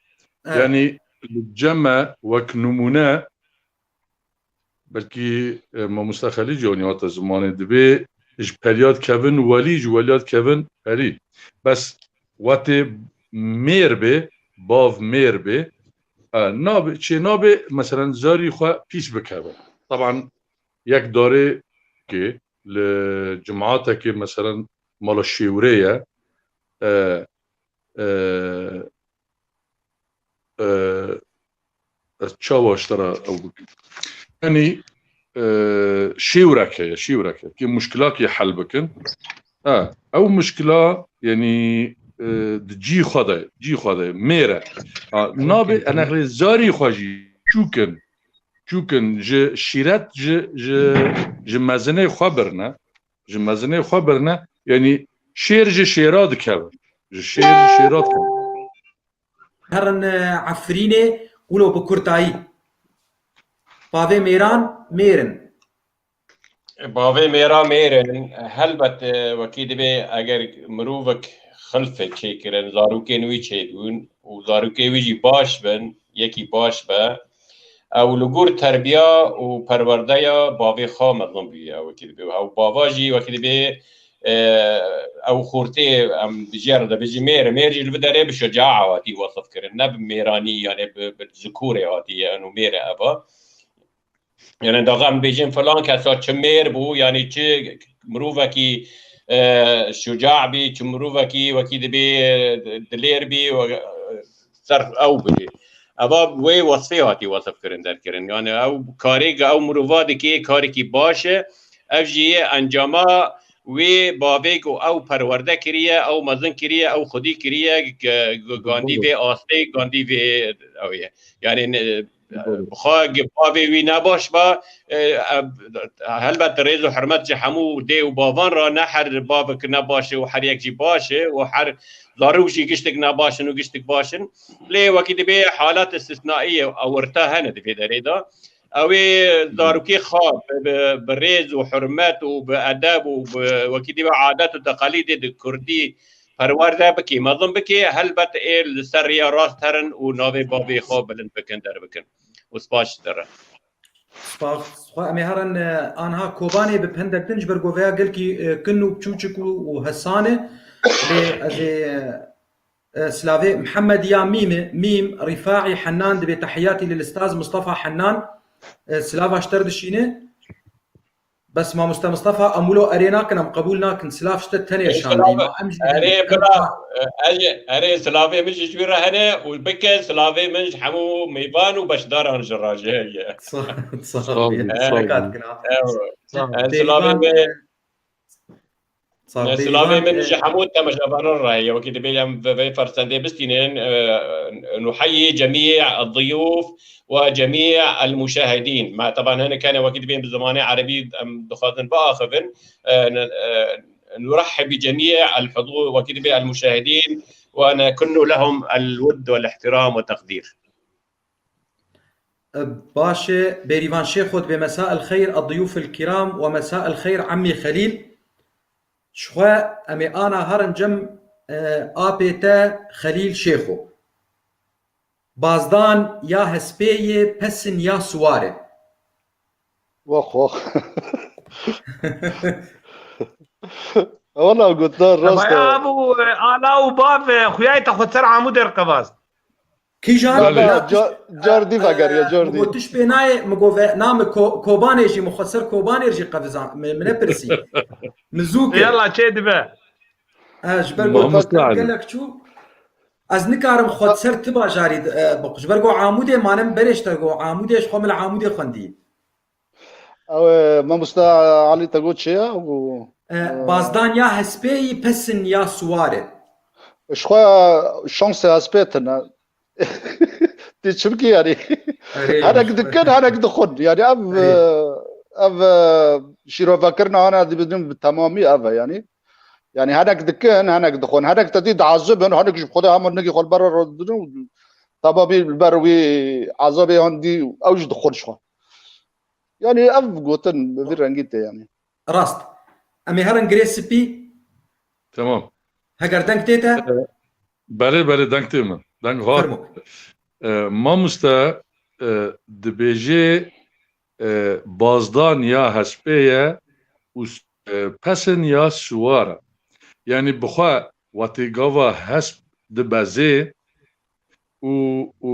Evet. Yani li cem e wek nimûne, belkî, e, mamoste Xelîl jî anî hate zimanê, dibê ji periya dikevin welî, ji weliya dikevin perî. Bes wetê mêr bê, bav mêr bê, e, nabe, çê nabe, meselen, zarî xwe pîs bikeve. Taban yek darê kê li cematekê, meselen, mala şêwrê ye, e, e, e, ez çawa ji te re ew bikim? Yanî, e, şêwrek heye, şêwrek heye. Kê muşkilakê hel bikin. Ha, ew muşkila, yanî, e, di cî xwe de, cî xwe de, mêr e. Ha, nabe, enexlê zarî xwe jî çûkin, çûkin ji şîret, ji, ji, ji mezinê xwe birine, ji mezinê xwe birine, yanî şêr ji şêra dikeve. Ji şêr ji şêra dikeve. Herin, e, Efrînê, wilo bi kurtayî. Bavê mêran mêr in. Bavê mêra mêr in, helbet, e, wekî dibê eger mirovek xilfê çêkirin, zarokên wî çêbûn û zarokê wî jî baş bin, yekî baş be, ew li gor terbiya û perwerdeya bavê xwe mezin bûye, wekî dibê. Ew bava jî wekî dibê, e, ew xortê em di jê re dibêjin mêr, mêr jî li vê derê bi şuca'a hatî wesif kirin, ne bi mêranî, yanê bi, bi ji korê hatiye, eno mêr e eva. Yani daxan bêjin filan kesa çi mêr bû, yani çi mirovekî, e, şuca bî, çi mirovekî wekî dibê, e, dilêr bî, we, e, ser ew bû. Eva wê wesfê hatî wesf kirin, derkirin. Yani ew karê ku ew mirova dikê, karekî baş e. Ev jî yê encama wê bavê ku ew perwerde kiriye, ew mezin kiriye, ew xwedî kiriye, ge-, ge-, gandî vê astê, gandî vê ew ye. Yani ne, Doğru. Bi xwe ge-, bavê wî nebaş ba, e, e, helbet rêz û hurmet ji hemû dê û bavan re, ne her bavek nebaş e û her yek jî baş e û her zarok jî giştek nebaş in û giştek baş in. Lê wekî dibê halat istisnaî ye, ewirta hene di vê derê de. Ew ê zarokê xwe bi, bi, bi rêz û hurmet û bi edeb û bi wekî dibê adet û teqelîdê di kurdî perwerde bikî, mezin bikî, helbet ê li ser riya rast herin û navê bavê xwe bilind bikin, derbikin. Û spas ji te re. Spas xwe. Em ê herin, e, anha Kobanê bi pendek din ji ber goveya gelkî, e, kin û çûçik û, û hesan e. Lê ez ê, e, silavê Mihemed ya Mîm e, Mîm Rîfaî Hennan dibê tehiyatî lil Ustaz Mustafa Hennan, e, silava ji te re dişîne. Bes mamoste Mistefa, em wilo erê nakin, em qebûl nakin. Silav ji te tenê Erê şandî. Silav, ma em jî erê bira, e, ez jî, erê silavê min jî ji wî re hene û bike silavê min ji hemû mêvan û beşdaran jî re jî heye. Sa-, sağ ol. Sağ olun, sağ olun. Bereket kin ha. Ew. Sağ olun. Ez silavê Mêvan, min Silavê min ji hemû temaşevanan re heye. Wekî dibê em vê, vê fersendê bistînin, e, نحيي جميع الضيوف وجميع المشاهدين. ما طبعا hinek hene wekî dibên bi zimanê erebî em dixwazin biaxivin. E, n-, e, نرحب بجميع الحضور وكذب المشاهدين ونكن لهم الود والاحترام والتقدير. Baş e, Bêrîvan Şêxo dibê مساء الخير الضيوف الكرام ومساء الخير عمي خليل. Ji xwe em ê ana herin cem, e, apê te Xelîl Şêxo. Bazdan ya hespê yê, pesin ya siwar e. Wax wax. Wala gotina rast e. Baya bû, ala û bav, e, xuyayê te xwe ser Amûdê re qevast. Kîjan? Belê. Car, car dî vegeriya, car dî. Min got tiş pê nayê, min got ve, na min Ko-, Kobanê jî, min xwe ser Kobanê jî qevizan, min, min nepirsî. Min zû kir. Yalla çê dibe. E, ji ber got gelek çû. Ez nikarim xwe ser ti bajarî, e, bixwe. Ji ber got Amûdê mane min berê ji te got Amûdê, ji xwe min li Amûdê xwendî. Ew, e, mamosta Elî te got çi ye? Û, e, e, bazdan ya hespê yî, pesin ya siwar e. Ji xwe şansê hespê tune. Tê çimkî yanî. Erê, henek dikin, henek dixwin. Yanî ev, erê, e, ev, e, şîrovekirina hana dibidin bi temamî ev e yanî. Yanî henek dikin, henek dixwin. Henek te dî diazibin, henek ji Xwedê hema nigî xwe li ber re didin û temamî li ber wî azabê han dî ew jî dixwin ji xwe. Yanî ev gotin bi vî rengî tê yanî. Rast. Em ê herin girê spî. Tamam. Heger deng tê te? Ee, belê, belê, deng tê min. Deng hat. Fermo. Ee, mamoste, e, dibêjê, e, bazdan ya hespê ye û s-, e, pesin ya siwar e. Yanî bixwe wetê gava hesp dibezê, û, û,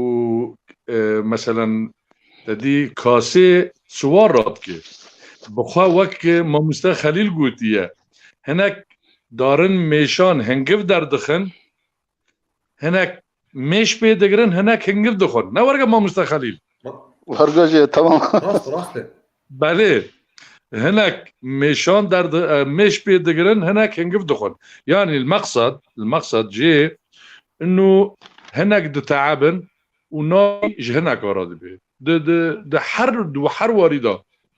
e, meselen, te dî kasê siwar radike. Bi xwe wek mamoste Xelîl gotiye, hinek darin mêşan hingiv derdixin, hinek mêş pê digirin, hinek hingiv dixwin. Ne werge mamoste Xelîl? Werge jî, tamam. Rast, rast e. Belê. Hinek mêşan derdi, e, mêş pê digirin, hinek hingiv dixwin. Yanî li meqsed, li meqsed jê inu hinek diteebin û navî ji hinek ara dibe. Di, di, di her, di her warî de,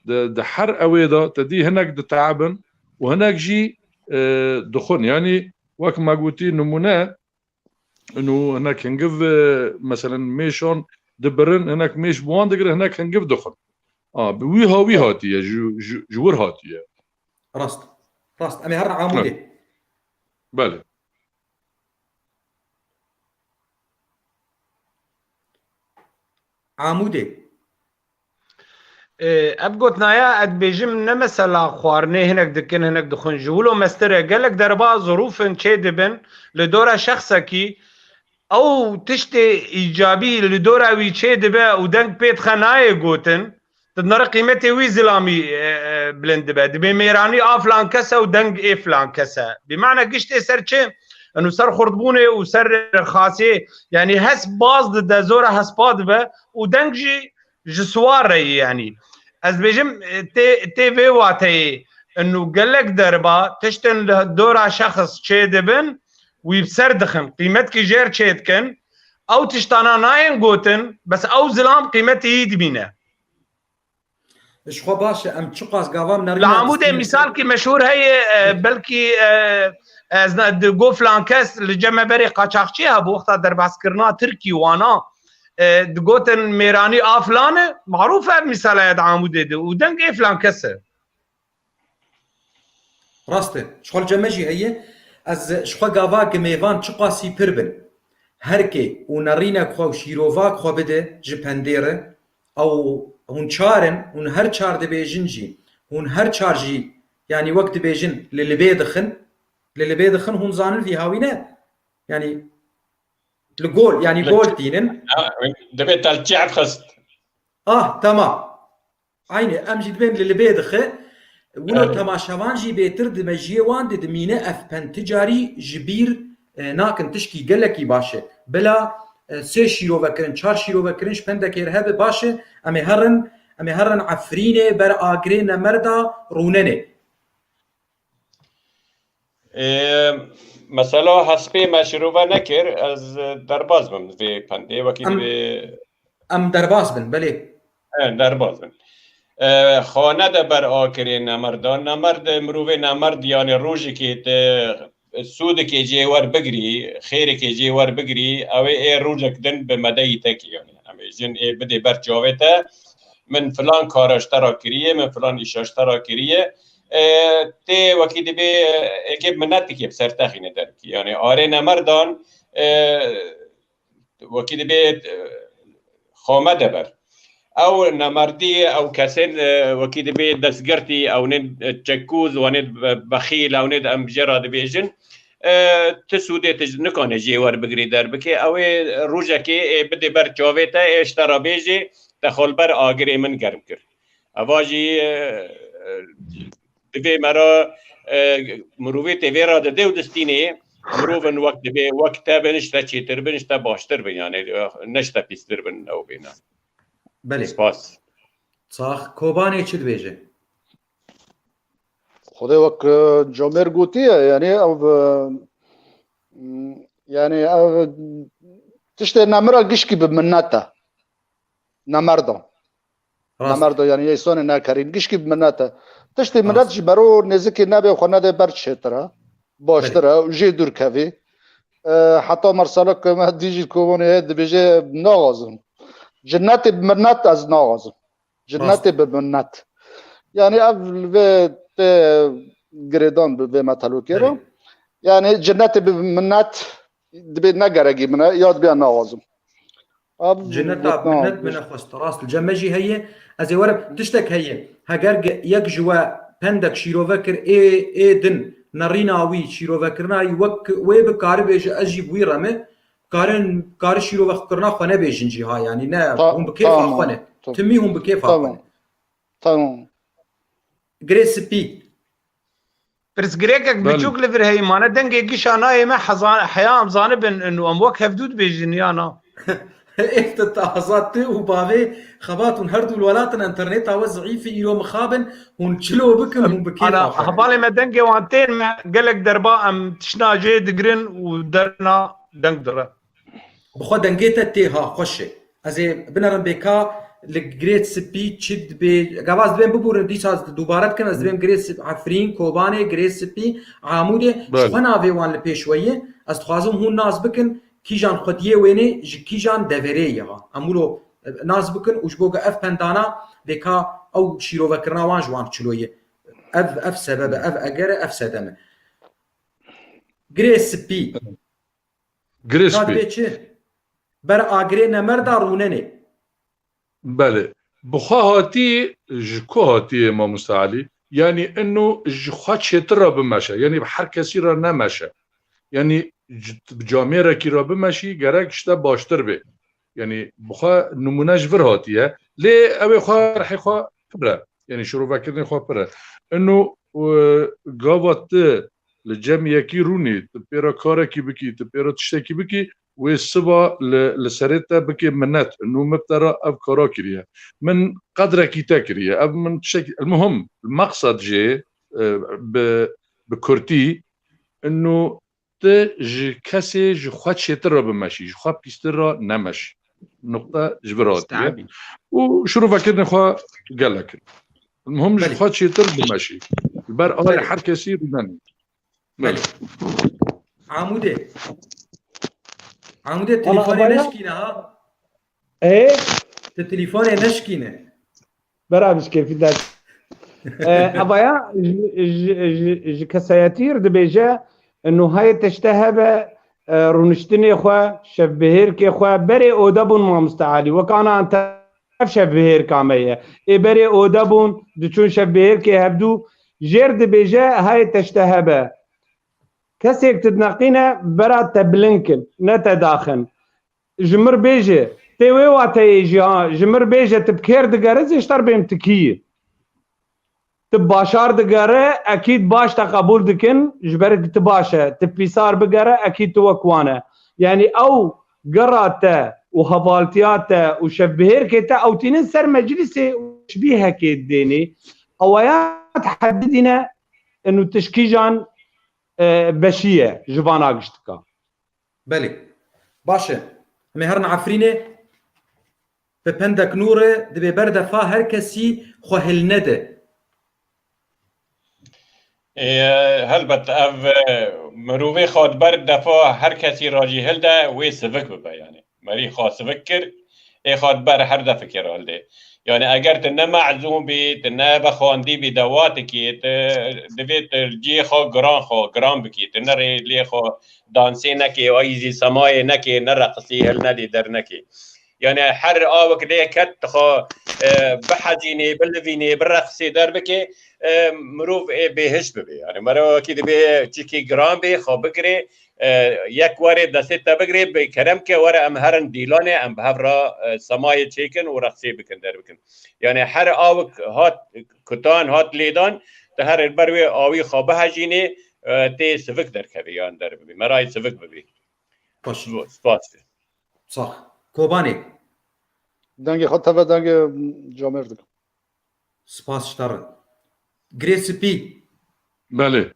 di, di her ewê de te dî hinek diteebin û hinek jî, e, dixwin. Yanî wek me gotî nimûne, inu hinek hingiv, e, meselen mêşan dibirin, hinek mêş bi wan digirin, hinek hingiv dixwin. A, bi wî hawî hatiye, ji, ji, ji wir hatiye. Rast. Rast. Em ê herin Amûdê. Belê. Amûdê. Ev gotina ya, ez dibêjim, ne mesela xwarinê hinek dikin, hinek dixwin. Ji wilo mestir e. Gelek derba zirûfin çê dibin li dora şexsekî, ew tiştê îcabî li dora wî çê dibe û deng pê dixe nayê gotin, tu dinere qîmetê wî zilamî, e, e, bilind dibe. Dibê mêranî a filan kes e û deng ê filan kes e. Bi mana giştê ser çi? Eno ser xurtbûnê û ser xasiyê, yanî hesp baz dide, zora hespa dibe û deng jî ji siwar re yê yanî. Ez dibêjim, e, tê, tê vê wateyê, inu gelek derba tiştin li dora şexs çê dibin, wî bi ser dixin, qîmetkî jêr çê dikin, ew tiştana nayên gotin, bes ew zilam qîmetê yî dimîne. Ji xwe baş e, em çiqas gava em nerîna Li Amûdê distînin. Mîsalkî meşhûr heye, e, belkî, e, ez ne, di got filan kes li cem me berê qaçaxçî hebû, wexta derbazkirina Tirkî wana, e, digotin mêranî a filan e, marûf e, mîsala ye di Amûdê de û deng ê filan kes e. Rast e. Ji xwe li cem me jî heye. Ez ji xwe gava gimêvan çiqasî pir bin. Herkê û nerînek xwe û şîrovak xwe bide ji pendê re, ew hûn çar in, hûn her çar dibêjin jî, hûn her çar jî, yanî wek dibêjin, li libê dixin, li libê dixin, hûn zanin vî hawî ne? Yanî li gol, yanî gol tînin. Ha, dibê te li çi xist? Ah, tamam. Aynî, em jî dibên li libê dixe. Wilo temaşevan jî bêtir di mejiyê wan de dimîne, ev pend ti carî ji bîr, e, nakin, tişkî gelekî baş e. Bila, e, sê şîrove kirin, çar şîrove kirin ji pendekê re hebe baş e. Em ê herin, em ê herin Efrînê, ber Agirê Nemerda, Rûnenê. Ê, mesela hespê me şirove nekir, ez derbaz bim vê pendê, wekî Em- divê Em derbaz bin, belê. E, derbaz bin. E, xane de ber akirê nemerdan. Nemerd, mirovê nemerd, yani rojekê te sûdekê cê wer bigirî, xêrekê cê wer bigirî, ew ê ê rojek din bi medeyî te kî, yani. Em ê jin ê bidê ber çavê te, min filan kara ji te re kiriye, min filan îşa ji te re kiriye. E, tê wekî dibê, e, êkê minetikê bi ser te xîne derkî. Yani arê nemerdan, e, wekî dibê, e, xame de ber. Ew nemerdî, ew kesên, e, wekî dibê destgirtî, ew nê, e, çekûz, wan ê be-, bexîl, ew nê em jê re dibêjin. E, ti sûdê ti ji, nikane jê wer bigirî derbikê. Ew ê rojekê ê bidê ber çavê te, ê ji te re bêjê, te xwe li ber agirê min germ kir. Eva jî, e, e, divê me re, e, mirovê tê vê re didê û distînê, mirovin wek dibê, wek te bin, ji te çêtir bin, ji te baştir bin, yani, e, ne ji te pîstir bin, ew bêne. Belê. Spas. Sax, Kobanê çi dibêje? Xwedê wek, e, Comêr gotiye, yani ev, e, yani ev tiştê nemira gişkî bi minnet e. Nemerdan. Rast. Nemerdan, yani yê sonê nekerîn. Gişkî bi minnet e. Tiştê minnet Rast. ji mero nêzikê nebe xwe nede ber çêtire. Baştir e. Û jê dûr kevî. E, heta mersela ku me dî jî Kobanê heye dibêje naxwazim. Cinnetê bi minnet ez naxwazim. Cinnetê Rast. bi minnet. Yani ev li vê tê girêdan bi vê metelokê re. Belê. Yani cinnetê bi minnet dibê ne geregî min e, ya dibê naxwazim. Ev Cinneta gotina minnet min nexwest. Rast li cem me jî heye. Ez ê werim, tiştek heye. Heger ge-, yek ji we pendek şîrove kir, ê, ê din nerîna wî, şîrovekirina wî wek wê bi kari bêje, ez jî bi wî re me, karin, kari şîrovekirina xwe nebêjin jî ha, yani ne, Ta-, hûn bi kêfa tamam. xwe ne. Tamam. Timî hûn bi kêfa xwe Tamam. ne. Tamam. Girê spî. Pirsgirêkek Belê. biçûk li vir heye, mane dengê gişa nayê me, hezan-, heya em zanibin û em wek hevdû dibêjin ya na? Êfte te azad tu û bavê xebat hûn her du li welatin interneta we zîîf e, îro mixabin, hûn çilo bikin, hûn bi kêfa Ana, xwe ne. Hevalê me dengê wan tên me, gelek derba em tişna jê digirin û derna deng dire. Bi xwe dengê te tê ha, xweş e. Ez ê binerim bê ka li Girê Spî çi dibê. Gava ez dibêm bibûrin, dîsa ez dubare dikim, ez dibêm Girê Sp-, Efrîn, Kobanê, Girê Spî, Amûdê. Ji Belê. xwe navê wan li pêş we ye. Ez dixwazim hûn nas bikin, kîjan xwediyê wênê, ji kîjan deverê ye ha. Em wilo, e, nas bikin û ji bo ku ev pendana bê ka ew şîrovekirina wan ji wan çilo ye. Ev, ev sebeb e, ev eger e, ev sedem e. Girê Spî. Girê Spî. Ka dibê çi? Ber agirê nemerda rûnenê. Belê. Bi xwe hatî, ji ku hatiye Mamoste Elî? Yanî ino ji xwe çêtir re bimeşe. Yanî bi her kesî re nemeşe. Yanî c-, bi camêrekî re bimeşî, gerek ji te baştir bê. Yanî bi xwe nimûne ji vir hatiye. Lê ew ê xwe rihê xwe pir e. Yanî şirovekirinê xwe pir e. Ino, e, gava tu li cem yekî rûnî, tu pê re karekî bikî, tu pê re tiştekî bikî, wê siba li, li serê te bikê minet. Nû min bi te re ev kara kiriye. Min qedrekî te kiriye. Ev min tiştekî, el muhim, meqsed jê, e, bi, bi kurtî, ino tu ji kesê ji xwe çêtir re bimeşî, ji xwe pîstir re nemeş. Nuqte ji vir hatiye. Û şirovekirinê xwe gelek in. Muhim ji Belê. xwe çêtir bimeşî. Li ber alê Belê. her kesî rûnenê. Belê. Belê. Amûdê. Amûdê Ana telefonê abaya neşkîne ha. Ê? Tu telefonê neşkîne. Bera bişkêfî der. E, abaya ji, ji, ji, ji kesayetî re dibêje, nuhayê tişte hebe, e, rûniştinê xwe, şevbihêrkê xwe, berê ode bûn Mamoste Elî. Wek ana ente ev şevbihêrka me ye. Ê berê ode bûn, diçûn şevbihêrkê hevdû, jêr dibêje, hayê teşte hebe. Kesêk tu dineqîne, bera te bilind kin, ne te daxin. Ji mir bêje, tê wê wateyê jî ha, ji mir bêje, tu bi kêr digere, zê ji te re bêm tu kî yî. Tu başar digere, ekîd baş te qebûl dikin, ji ber ku tu baş e. Tu pîsar bigere, ekîd tu wek wan e. Yanî ew gera te û hevaltiya te û şevbihêrkê te ew tînin ser meclîsê û ji bî hekê dênê. Ewaya tehedidîne, inu tişkîjan, e, beşî ye ji vana giştika. Belê. Baş e. Em ê herin Efrînê. Bi pendek nû re dibê ber defa her kesî xwe hilnede. Ê, helbet ev, e, mirovê xwe di ber defa her kesî re jî hilde, wê sivik bibe yani. Merî xwe sivik kir, ê xwe di ber her defikê re hildê. Yani eger tu ne mezûn bî, tu ne vexwendî bî dewatikî, tu divê tu cihê xwe giran xwe, giran bikî, tu ne rêliyê xwe dansê nekê, ay zî semayê nekê, ne reqisî, hilnedî, dernekê. Yani her awik lê ket, tu xwe, e, bihezînê, bilivînê, bireqisê, derbikê, e, mirov ê bêhiş bibê. Yani mera wekî dibê çikî giran bê, xwe bigirê, e, yek were destê te bigirê, bi kerem ke were em herin dîlanê, em bi hev re, e, semayê çêkin û reqsê bikin, derbikin. Yani her awik hat kutan, hat lêdan, tu her li ber wê awî xwe bihejînê, e, tê sivik derkevî yan derbibî. Merayê sivik bibî. Baş. Spas. Sax. Kobanê. Dengê xwe teve dengê camêr dikim. Spas ji te re. Girê spî. Belê.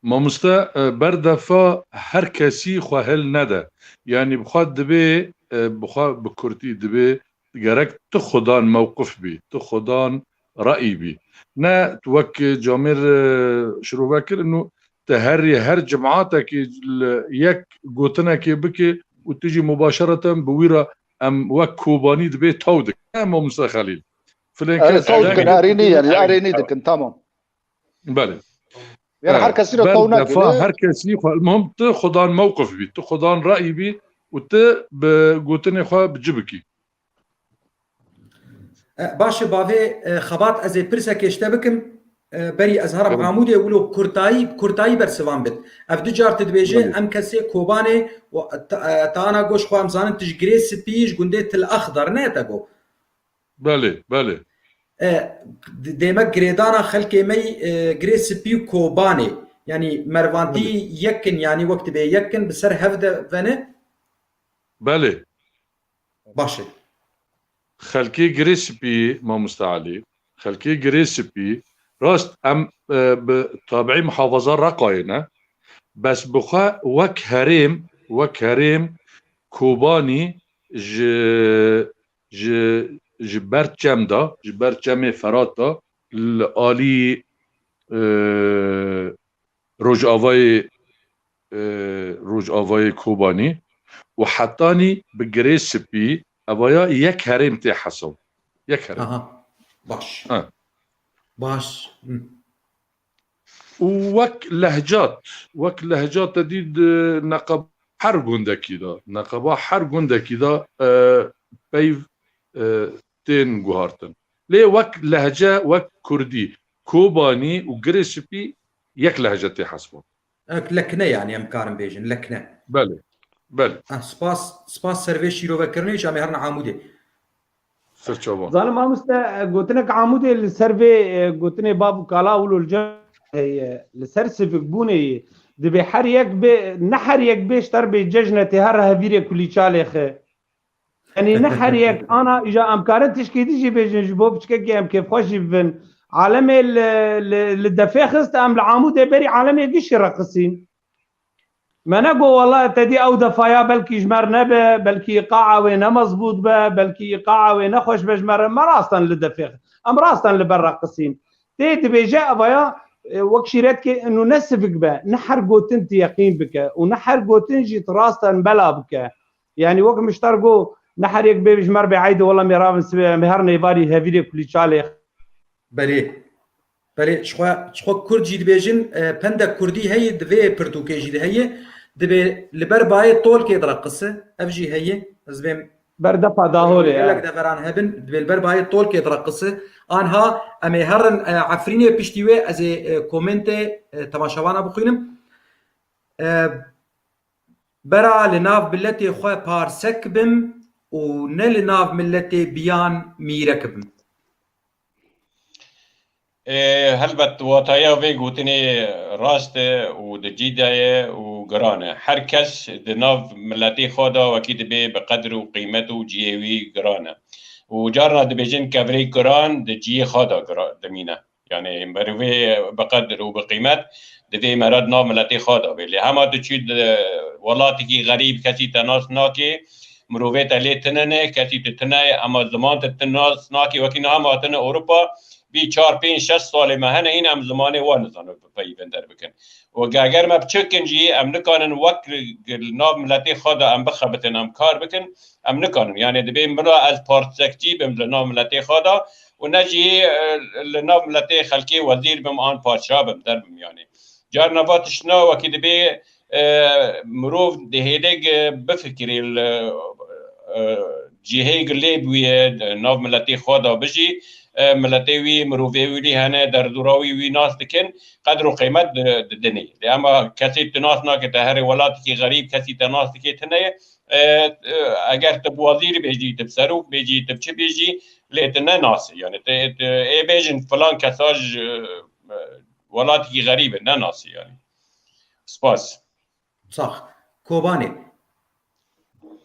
Mamoste, e, ber defa her kesî xwe hil nede. Yanî bi xwe dibê, e, bi xwe bi kurtî dibê gerek tu xudan mewqif bî, tu xudan re'î bî. Ne wek camêr, e, şirove kir, inu te herî her cimatekî li yek gotinekê bikê û tu jî mubaşereten bi wî re em wek Kobanî dibê taw dikin. Ne Mamoste Xelîl. Filan Erê kes taw dikin, erê nî yani, erê nî dikin, tamam. Belê. Yani her kesî re taw nekî. Her kesî xwe, muhim tu xudan mewqif bî, tu xudan ra'yî bî û tu bi gotinê xwe bi ci bikî. E, baş e, bavê, e, Xebat, ez ê pirsekê ji te bikim. E, berî ez herim Amûdê, wilo kurtayî, kurtayî bersivan bit. Ev du car tu dibêje, em kesê Kobanê û ta, e, ta ana goş xwe em zanin tu ji Girê Spî, ji gundê Til Exdar, ne te got? Belê, belê. E, d-, dêmek girêdana xelkê me yî, e, Girê Spî û Kobanê. Yanî mervantî yek in, yanî wek dibê yek in, bi ser hev de vene? Belê. Baş e. Xelkê Girê Spî, Mamoste Elî, xelkê Girê Spî, rast em, e, bi tabiî muhafaza Reqayê ne, bes bi xwe wek herêm, wek herêm Kobanî ji, ji, ji ber çem de, ji ber çemê Ferat de li alî, e, Rojavayê, e, Rojavayê Kobanî û hetanî bi Girê Spî, evaya yek herêm tê hesab. Yek herêm. Aha, baş. Ha. Baş. Hı. Û wek lehcat, wek lehcat te dî di neqeba her gundekî de, neqeba her gundekî de, e, peyv, e, tên guhartin. Lê wek lehce, wek kurdî, Kobanî û Girê Spî yek lehce tê hesban. Ek lekne yani em karin bêjin, lekne. Belê, belê. Ah, spas, spas ser vê şîrovekirinê, ji em ê herin Amûdê. Ser çavan. Zalim mamoste, e, gotinek Amûdê li ser vê, e, gotinê Bav û Kala û Lolca heye, li ser sivikbûnê yê. Dibê her yek bê, ne her yek bê ji ter bê cejne tê her hevîrê kulîçalê xe. Yanî ne her yek ana îja em karin tişkî dî jî bêjin ji bo piçkekî em kêfxweş jî bibin. Alemê li, li, li defê xist em li Amûdê berî alemê gişî reqisîn. Me negot wela te dî ew defaya belkî ji me re nebe, belkî îqaa wê ne mezbût be, belkî îqaa wê ne xweş be ji me re. Me rastan li defê xist. Em rastan li ber reqisîn. Tê dibêje evaya, e, wek şîretkê inu ne sivik be, ne her gotin tu yeqîn bike û ne her gotin jî tu rastan bela bike. Yanî wek min ji te re got, ne her yek bê ji me re bê eydê wela em ê ravin sibê, em ê herin êvarî hevîrê kulîçalê. Belê. Belê, ji xwe, ji xwe kurd jî dibêjin, e, pendek kurdî heye, di vê pirtûkê jî de heye, dibê li ber bayê tolkê direqise, ev jî heye, ez bêm Ber defa dahorê, gelek deveran hebin, dibê li ber bayê tolkê direqise. Anha em ê herin, e, Efrînê, piştî wê ez ê, e, komentê, e, temaşevana bixwînim. E, Bera li nav miletê xwe parsek bim û ne li nav miletê biyan mîrek bim. Ê, helbet wataya vê gotinê rast e û di cî de ye û giran e. Her kes di nav miletê xwe de wekî dibê bi qedir û qîmet û cihê wî giran e. Û carna dibêjin kevirê giran di cihê xwe de gira-, dimîne. Yani mirovê bi qedir û bi qîmet divê mera di nav miletê xwe de be. Lê hema tu çû di welatekî xerîb, kesî te nas nake, mirovê te lê tine ne, kesî tu tine ye, ema ziman te tu nas nake. Wekî niha me hatine Ewropa, bî çar, pênc, şeş salê me hene, hîn em zimanê wan nizanin bipeyivin derbikin. Û ge-, eger me biçikin jî, em nikanin wek li nav miletê xwe de em bixebitin, em kar bikin, em nikanin. Yani dibê bila ez parsekçî bim li nav miletê xwe de û ne jî, e, li nav miletê xelkê wezîr bim an padşa bim, derbim yani. Carna va tiştna wekî dibê, e, mirov dihêlê ge bifikirê li, e, cihê ge lê bûye, di nav miletê xwe de bijî, e, miletê wî, mirovê wî lê hene, derdora wî, wî nas dikin, qedr û qîmet di-, didinê. Lê ema kesê tu nas nake, te herê welatekî xerîb, kesî te nas dike tine ye, e, e, eger tu bi wezîrî bêjî, tu bi serok bêjî, tu bi çi bêjî, lê tu ne nasî. Yani tu, tu ê bêjin filan kesa ji, e, welatekî xerîb e, ne nasî yani. Spas. Sax. Kobanê.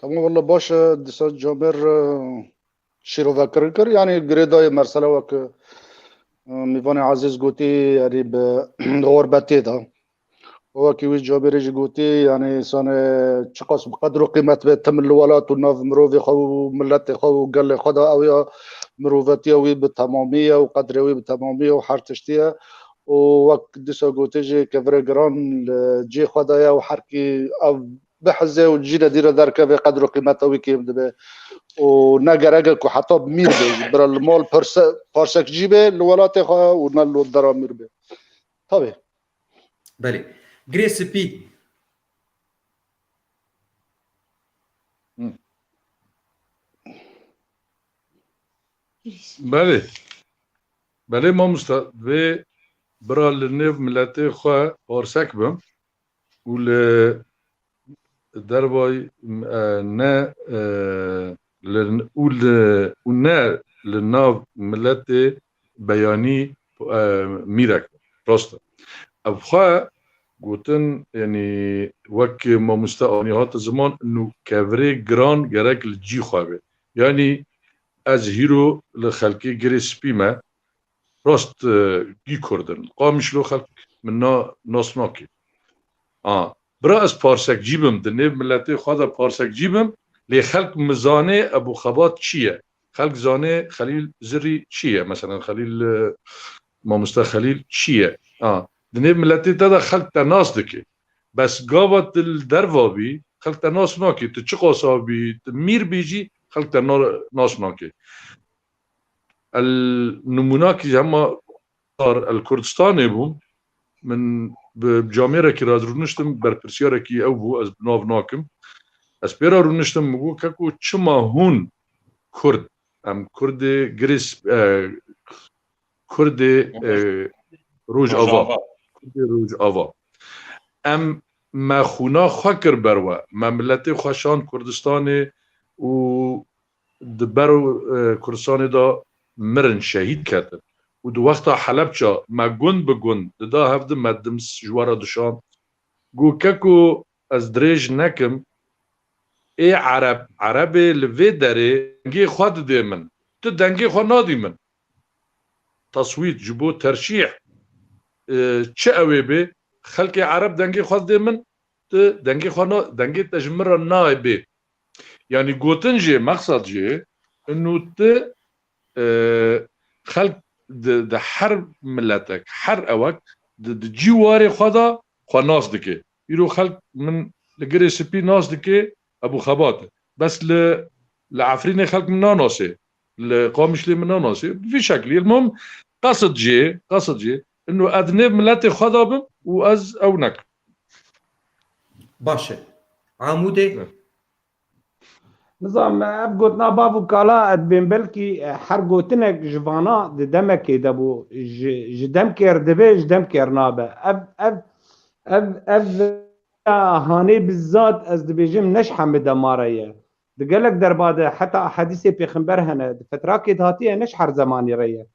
Tamam, valla baş e, dîsa Camêr, e, şîrovekirin kir. Yani girêdayê mersele wek, e, Mîvanê Ezîz gotî, yani bi xurbetê de. Wekî wî Camêrê jî gotî, yani însan, e, çiqas bi qedr û qîmet be tim li welat û nav mirovê xwe û miletê xwe û gelê xwe de, ew ya mirovetiya wî bi temamî ye û qedrê wî bi temamî ye û her tiştî ye. Û wek dîsa gotê jî kevirê giran li cihê xwe de ye û her kî ev biheze û cî re dî re derkeve qedr û qîmeta wî kêm dibe. Û ne gerek e ku heta mîr be jî. Bira li mal parse-, parsekcî be li welatê xwe û ne li dera mîr be. Tabii. Belê. Girê spî. Hı. Belê. Belê mamosta, divê bira li nêv miletê xwe parsek bim û li dervayî, e, ne, e, li, û li, û ne li nav miletê beyanî, e, mîrek bim. Rast e. Ev xwe gotin, yanî wek mamoste anî hate ziman, nû kevirê giran gerek li cî xwe be. Yanî ez hîro li xelkê girê spî me, rast, e, gî Kurd in. Qamîşlo xelk min na-, nas nake. A, bira ez parsekcî bim, di nêv miletê xwe de parsekcî bim, lê xelk min zanê Ebû Xebat çi ye? Xelk zanê Xelîl Zirî çi ye? Meselen Xelîl, e, mamoste Xelîl çi ye? A, di nêv miletê te de xelk te nas dike. Bes gava tu li derva bî, xelk te nas nake. Tu çiqasa bî, tu mîr bî jî, xelk te na-, nas nake. El nimûnakî hema sar el Kurdistanê bûm. Min bi camêrekî re rûniştim, berpirsiyarek ew bû, ez bi nav nakim. Ez pê re rûniştim, min got, "Keko, çima hûn Kurd, em Kurdê Girê Sp-, e, Kurdê, e, Rojava. Rojava. Kurdê Rojava. Em, me xûna xwe kir ber we. Me miletê xwe şand Kurdistanê û di ber, e, Kurdistanê de mirin, şehîd ketin. Û di wexta Helebça me gund bi gund dida hev di me dims ji we re dişand." Got, "Keko, ez dirêj nekim. Ê Ereb, Erebê li vê derê dengê xwe didê min. Tu dengê xwe nadî min." Taswît ji bo terşîh, e, çi ew ê bê? Xelkê Ereb dengê xwe didê min, tu dengê xwe na-, dengê te ji min re nayê bê. Yanî gotin jê, mexsed jê, inu tu, e, xelk di, di her miletek, her ewek di, di cîwarê xwe de xwe nas dike. Îro xelk min li Girê Spî nas dike Ebû Xebat e. Bes li, li Efrînê xelk min nanasê. Li Qamişlê min nanasê. Bi vî şeklî. Elmuhim, qesid jê, qesid jê, inu ez nêv miletê xwe de bim û ez ew nekim. Baş e. Amûdê? Evet. Nizam, ev gotina bav û kala, ez dibêm belkî, e, her gotinek ji vana di demekê de bû, ji, ji demkêr dibe, ji demkêr nabe. Ev, ev, ev, ev hanê bizzat ez dibêjim ne ji hemî dema re ye. Di gelek derba de heta hedîsê pêxember hene, di fetrakê de hatiye, ne ji her zemanî re ye.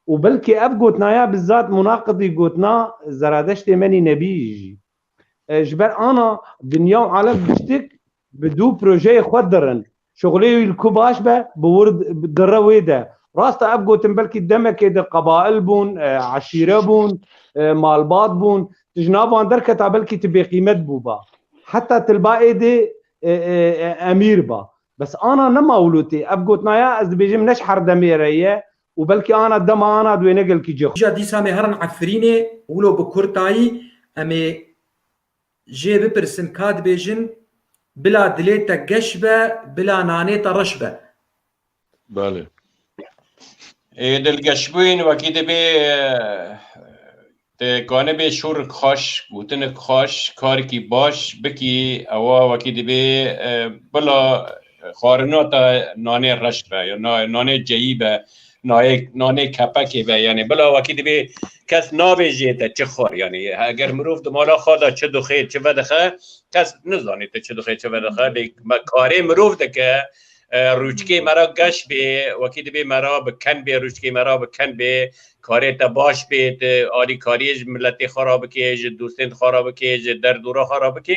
Û belkî ev gotina ya bizzat munaqidî gotina Zeradeştê Menî Nebî jî. E, ji ber ana dinya û alem piştik bi dû projeyê xwe dirin. Şuxulê wî li ku baş be, bi wir dire wê de. Rast e, ev gotin belkî demekê de qebail bûn, e, eşîre bûn, e, malbat bûn. Tu ji nav wan derketa belkî tu bêqîmet bûba. Heta tu li ba êdî, e, e, e, emîr ba. Bes ana nema wilo tê. Ev gotina ya ez dibêjim ne ji her demê re ye û belkî ana dema ana di wêne gelkî cih. Îja dîsa me herin Efrînê, wilo bi kurtayî em ê jê bipirsin ka dibêjin, bila dilê te geş be, bila nanê te reş be. Belê. Ê, dilgeşbûyîn wekî dibê, e, te kanibê şûrik xweş, gotinik xweş, karekî baş bikî, ewa wekî dibê, e, bila xwarina te nanê reş be, ya na-, nanê ceyî be, nayê, nanê kepekê be, yanî bila wekî dibê kes nabêjê te çi xwar, yanî eger mirov di mala xwe de çi dixwê, çi vedixe, kes nizanê te çi dixwê, çi vedixe, lê me karê mirov dike, e, rûçikê me re geş bê, wekî dibê me re bi ken bê, rûçikê me re bi ken bê, karê te baş bê, tu alîkariyê ji miletê xwe re bikê, ji dostên xwe re bikê, ji derdora xwe re bikê.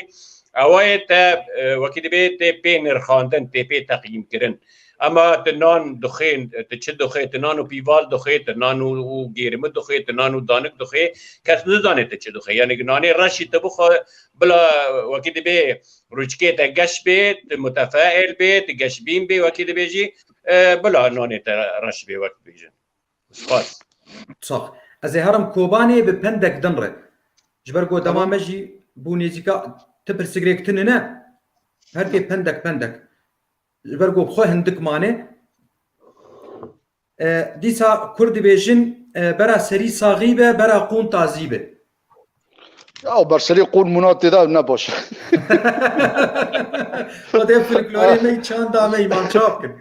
Ewa yê te, e, wekî dibê tê pê nirxandin, tê pê teqyîmkirin. Ema tu nan dixwê, tu çi dixwê, tu nan û pîval dixwê, tu nan û, û gêrimi dixwê, tu nan û danik dixwê, kes nizanê tu çi dixwê. Yanî nanê reşî tu bixwe, bila wekî dibê rûçikê te geş bê, tu mutefeêl bê, tu geşbîn bê, wekî dibêjî, e, bila nanê te reş bê, wek dibêjin. Spas. Sax. Ez ê herim Kobanê bi pendek din re. Ji ber ku dema Tamam. me jî bû nêzîka ti pirsigrêk tune ne. Her tê pendek pendek. Ji ber ku bi xwe hindik mane. E, dîsa Kurd dibêjin, e, bera serî saxî be, bera qûn tazî be. Ya, berserî qûn mûna tê de ne baş. Xwedê folklorê me çanda me îman çap kin.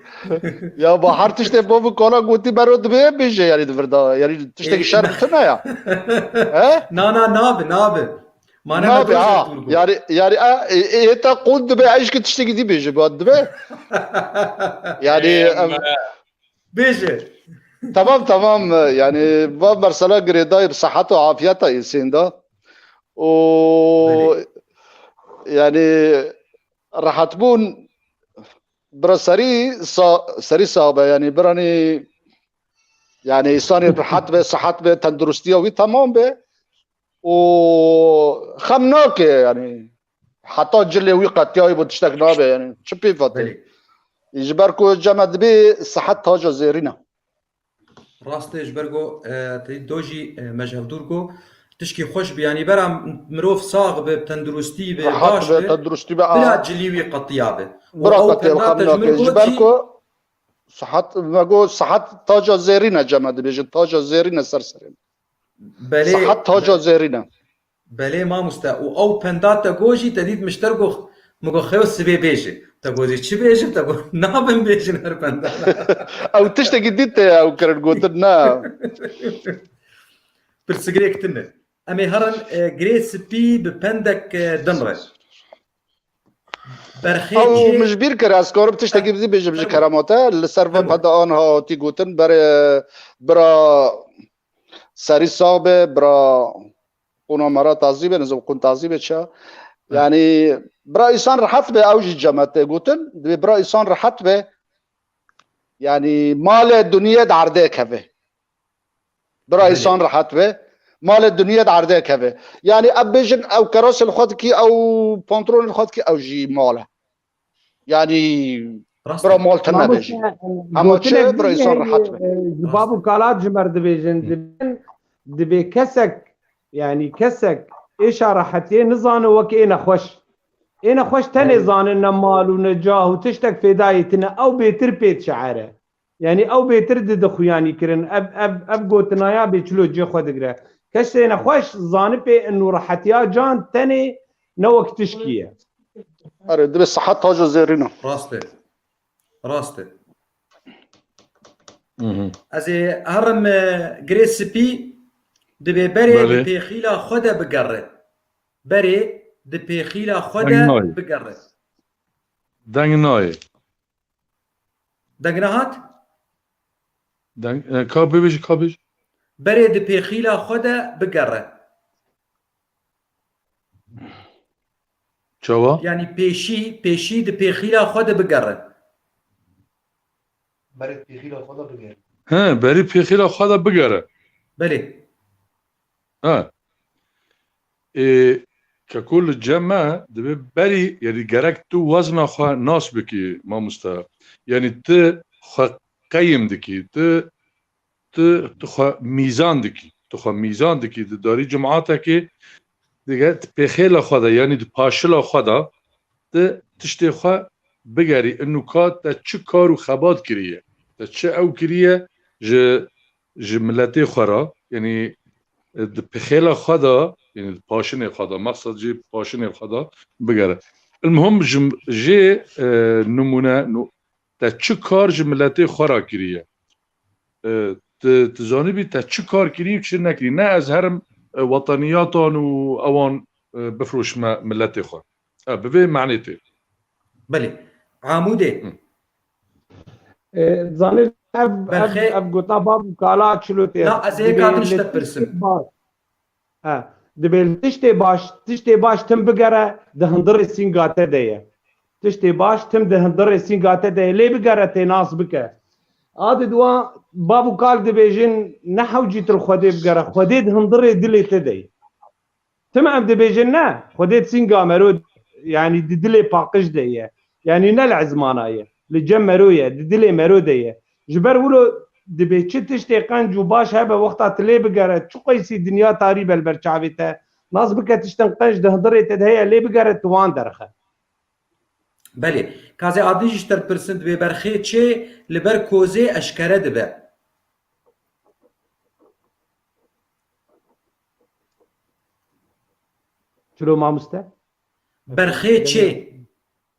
Ya, ba her tiştê bo bi kala gotî bero dibê bêje, yanî di vir de, yanî tiştekî Ê, şer na- tune ya. He? Na, na, nabe, nabe. Mane me Nabe, doje ha. Yanî, yanî, e, e, e, ta qûn dibê, eşkî tiştekî dî bêje, ba dibe. Yanî, Ê, em, me- Bêje. Tamam, tamam. Yani, va mersela girêdayê bi sihet û afiyeta însên de. Û, Belê. Yani, rehetbûn bira serî sa-, serî sabe. Yani, biranî, yani, însanê rehet be, sihet be, tenduristiya wî tamam be. û xem nake, yani heta cilê wî qetiyayî bo tiştek nabe, yani çi pê vatê? Belê. Ji ber ku cem e dibê sihet taca zêrîn e. Rast e, ji ber ku, e, te do jî, e, me ji hevdûr ku tişkî xweş bi, yani bera mirov sax bi, tenduristî bi, Rehat baş bi, bi, tenduristî bi, bila a. Cilî wî qetiya bi. Û Bira ew qetiya bi, penda xem te ji min nake. Ji got ber jî ku sihet, me got sihet taca zêrîn e cem e dibêjin, taca zêrîn e ser serê. Belê, Sihet taca be-, zêrîn e. Belê mamoste. Û ew penda te got jî te dît min ji te re got, min got, "Xeyo sibê bêje." Te got jî, "Çi bêjim?" Te got, "Nabin bêjin her penda." Ew tiştekî dît te ew kirin gotin, ne. Pirsigirêk tune. Em ê herin, e, girê spî bi pendek, e, din re. Berxê Ew cihê min ji bîr kir, ez karim tiştekî Fermo. Dî bêjim ji Fermo. Kerema te. Li ser van Fermo. Peda an hatî gotin, berê bira serî sax be, bira qûna me re tazî be, nizam qûn tazî be ça. Hı. Yani bira îsan rehet be, ew jî cem e tê gotin. Dibê bira îsan rehet be. Yani malê dinyê di erdê keve. Bira Belê. Îsan rehet be. Malê dinyê di erdê keve. Yani ev bêjin ew kerasê li xwe dikî, ew pantolonê li xwe dikî, ew jî mal e. Yani Rast bira e. Mal tune Mamoste, bêjin. Hema çi gotinek bira din îsan heye, rehet be. E, ji bab û kalat ji me re dibêjin, Hı. Dibên, dibê kesek, yani kesek êşa rehetiyê nizane wek ê nexweş. Ê nexweş tenê Belê. Zane ne mal û ne cah û tiştek fêdayê tine, ew bêtir pê diçe ere. Yani ew bêtir dide xuyanî kirin. Ev, ev, ev gotinaya bê çilo cê xwe digire. Kesê nexweş zanipê û rehetiya can tenê ne wek tişkî ye. Erê, dibê sihet taca zêrîn e. Rast e. Rast e. Hı hı. Ez ê herim, e, girê spî dibê berê Belê. Di pêxîla xwe de bigere. Berê di pêxîla xwe Deng de nayê. Bigere. Deng nayê. Deng nehat? Deng, e, ka bibêje, ka bêje? Berê di pêxîla xwe de bigere. Çawa? Yani pêşî, pêşî di pêxîla xwe de bigere. Berê di pêxîla xwe de bigere. He, berî pêxêla xwe de bigere. Belê. Ha. Ê, keko li cem me dibe berî, yani gerek tu wezna xwe nas bikî, mamoste. Yani tu xwe qeyim dikî, tu, tu, tu xwe mîzan dikî. Tu xwe mîzan dikî, di darî cematekê dige, di pêxêla xwe de, yani di paşila xwe de, tu tiştê xwe bigerî. Inu ka te çi kar û xebat kiriye? Te çi ew kiriye ji, ji miletê xwe re? Yani, e, di pêxêla xwe de, yani di paşinê xwe de, mexsed jî paşinê xwe de bigere. Ilmuhim ji, jê, e, nimûne, nu-, te çi kar ji miletê xwe re kiriye? E, tu, tu zanibî te çi kar kirî û çi nekirî? Ne ez herim, e, wetaniyatan û ewan, e, bifroşime miletê xwe. E, bi vê manê tê. Belê. Amûdê. E, zanî ev, ev, Berxê- ev gotina bav û kala çilo tê. Na, ez ê Dibê katin li ji te tiştê pirsim. baş. Ha, dibê li tiştê baş, tiştê baş tim bigere, di hundirê sînga te de ye. Tiştê baş tim di hundirê sînga te de ye. Lê bigere tê nas bike. A di dua bav û kal dibêjin, ne hewcî tu li Xwedê bigere. Xwedê di hundirê dilê te de ye. Tim em dibêjin ne, Xwedê di sînga mero, yanî di dilê paqij de ye. Yanî ne li ezmana ye, li cem mero ye, di dilê mero de ye. Ji ber wilo dibê çi tiştê qenc û baş hebe, wexta tu lê bigere, çi qeysî dinya tarî be li ber çavê te, nas bike tiştên qenc di hundirê te de heye, lê bigere tu wan derxe. Belê. Kazê Adî jî ji te pirsin, dibê berxê çê li ber kozê eşkere dibe. Çilo mamoste? Berxê çê,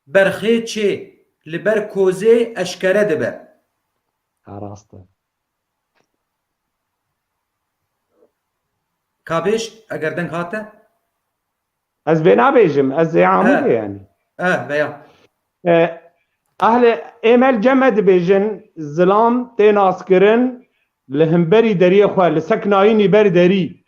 berxê çê li ber kozê eşkere dibe. Ha, rast e. Kabêj, eger deng hate? Ez vê nabêjim, ez ê Amûdê He. yanî. Eh, veya. E, ehlê êmel cem me dibêjin, zilam tê naskirin li hemberî deriyê xwe, li seknayînî ber derî.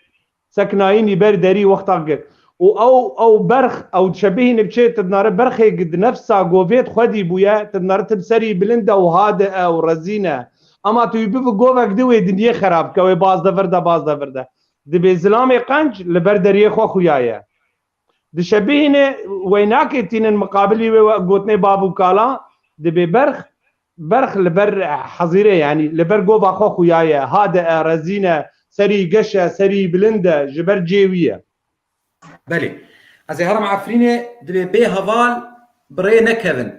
Seknayînî ber derî wexta ki. Û ew, ew berx, ew dişebihîne bi çê, tu dinare berxê ki di nefsa govêt xwedî bûye, tu dinare tim serî bilind e û hade e û rezîn e. Ama tu wî bibi govek di wê dinyê xerab ke, wê baz de vir de, baz de vir de. Dibê zilamê qenc li ber deriyê xwe xuyaye. Dişebihîne weynakê tînin miqabilî wê we gotinê bav û kala, dibê berx, berx li ber hezîrê, yanî li ber gova xwe xuyaye, hade e, rezîn e, serî geş e, serî bilind e, ji ber cê wî ye. Belê. Ez ê herim Efrînê, dibê bê heval bi rê nekevin.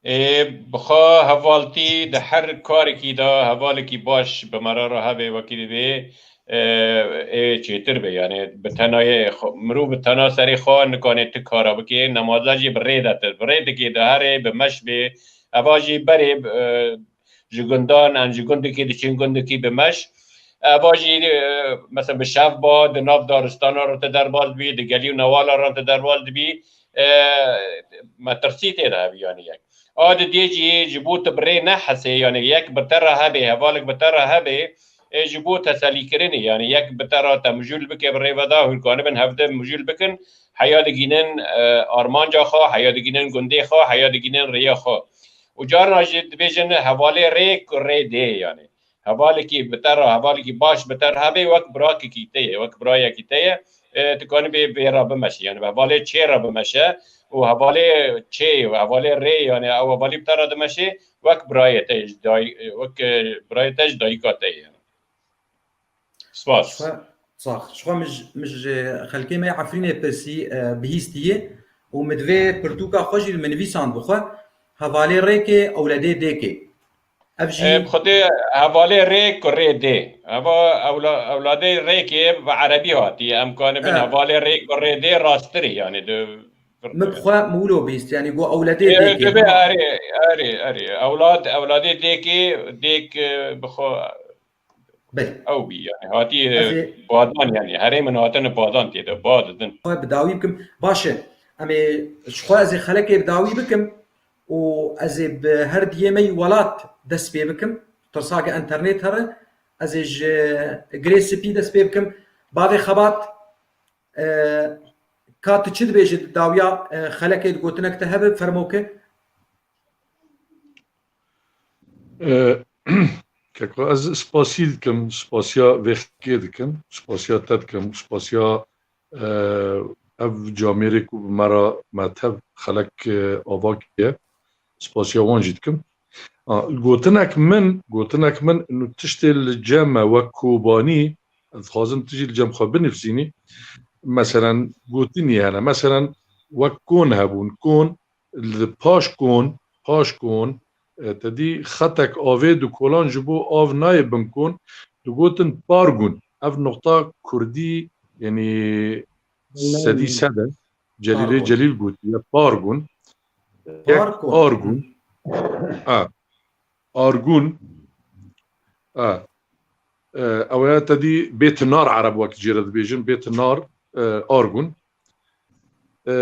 Ê, bi xwe hevaltî di her karekî de hevalekî baş bi me re re hebe wekî divê, ê, ê çêtir be. Yani bi tenayê xwe, mirov bi tena serê xwe nikane ti kara bike, nemaza jî bi rê de ti, bi rê dikê diherê, bi meş bê. Eva jî berê, e, ji gundan, em ji gundekî diçin gundekî bi meş. Eva jî, e, mesela bi şev ba, di nav daristana re te derbaz dibî, di gelî û newala re te derbaz dibî, e, metirsî tê de hebî, yani yek. A di dê jî ji bo tu bi rê nehesê, yani yek bi te re hebê, hevalek bi te re hebê, e, ji bo teselîkirinê, yani yek bi te re te mijûl bike bi rê ve de, hûn kanibin hevde mijûl bikin, heya digînin, e, armanca xwe, heya digînin gundê xwe, heya digînin rêya xwe. Û carna jî dibêjin hevalê rê ku rê dê, yani. Hevalekî bi te re, hevalekî baş bi te re hebe, wek birakekî te ye, wek birayekî te ye. E, tu kanibê vê re bimeşe, yani hevalê çê re bimeşe û hevalê çê, hevalê rê, yani ew hevalî bi te re dimeşe, wek birayê te ji dayî-, wek, e, birayê te ji dayika te ye. Spas. Ji xwe, sax. Ji xwe min ji, min ji xelkê me Efrînê pirsî, e, bihîstiye û min divê pirtûka xwe jî li min nivîsand bi xwe, hevalê rêkê, ewledê dêkê. Ev jî E, bi xwedê hevalê rê ku rê dê. Eva ewla-, ewladê rêkê bi erebî hatiye. Em kanibin E. hevalê rê ku rê dê rasttirî, yani di Min bi xwe min wilo bihîst, yani got ewledê E, dêkê. Dibe erê, erê, erê. Ewlad, ewladê dêkê, dêk, e, bi xwe Belê. Ew bî, yani hatiye Ez ê badan, yani herê min hatine badan tê de, ba didin. Xwe bi dawî bikim. Baş e. Em ê ji xwe ez ê xelekê bi dawî bikim û ez ê bi her diyê me yî welat dest pê bikim. Tirsake enternet here. Ez ê ji Girê Spî dest pê bikim. Bavê Xebat, e, ka tu çi dibêjî dawiya, e, xelekê di gotinek te hebe, fermo ke. E, Keko, ez spasî dikim, spasiya vê xelkê dikim, spasiya te dikim, spasiya, e, ev camêrê ku bi me re, me tev xelek, e, ava kiriye. Spasiya wan jî dikim. A, gotinek min, gotinek min, inu tiştê li cem me wek Kobanî, ez dixwazim tu jî li cem xwe binivîsînî. Meselen, gotinî hene. Meselen, wek kon hebûn. Kon, li paş kon, paş kon, e, te dî xetek avê di kolan ji bo av nayê bin kon, digotin pargûn. Ev noqta kurdî, yanî sedî sed e. Celîlê Pargûn. Celîl gotiye pargûn. Yek Pargûn. Argûn. Ha. Argûn. Ha. E, ew ya te dî bêtinar Ereb wek jê re dibêjin, bêtinar, e, argûn. E,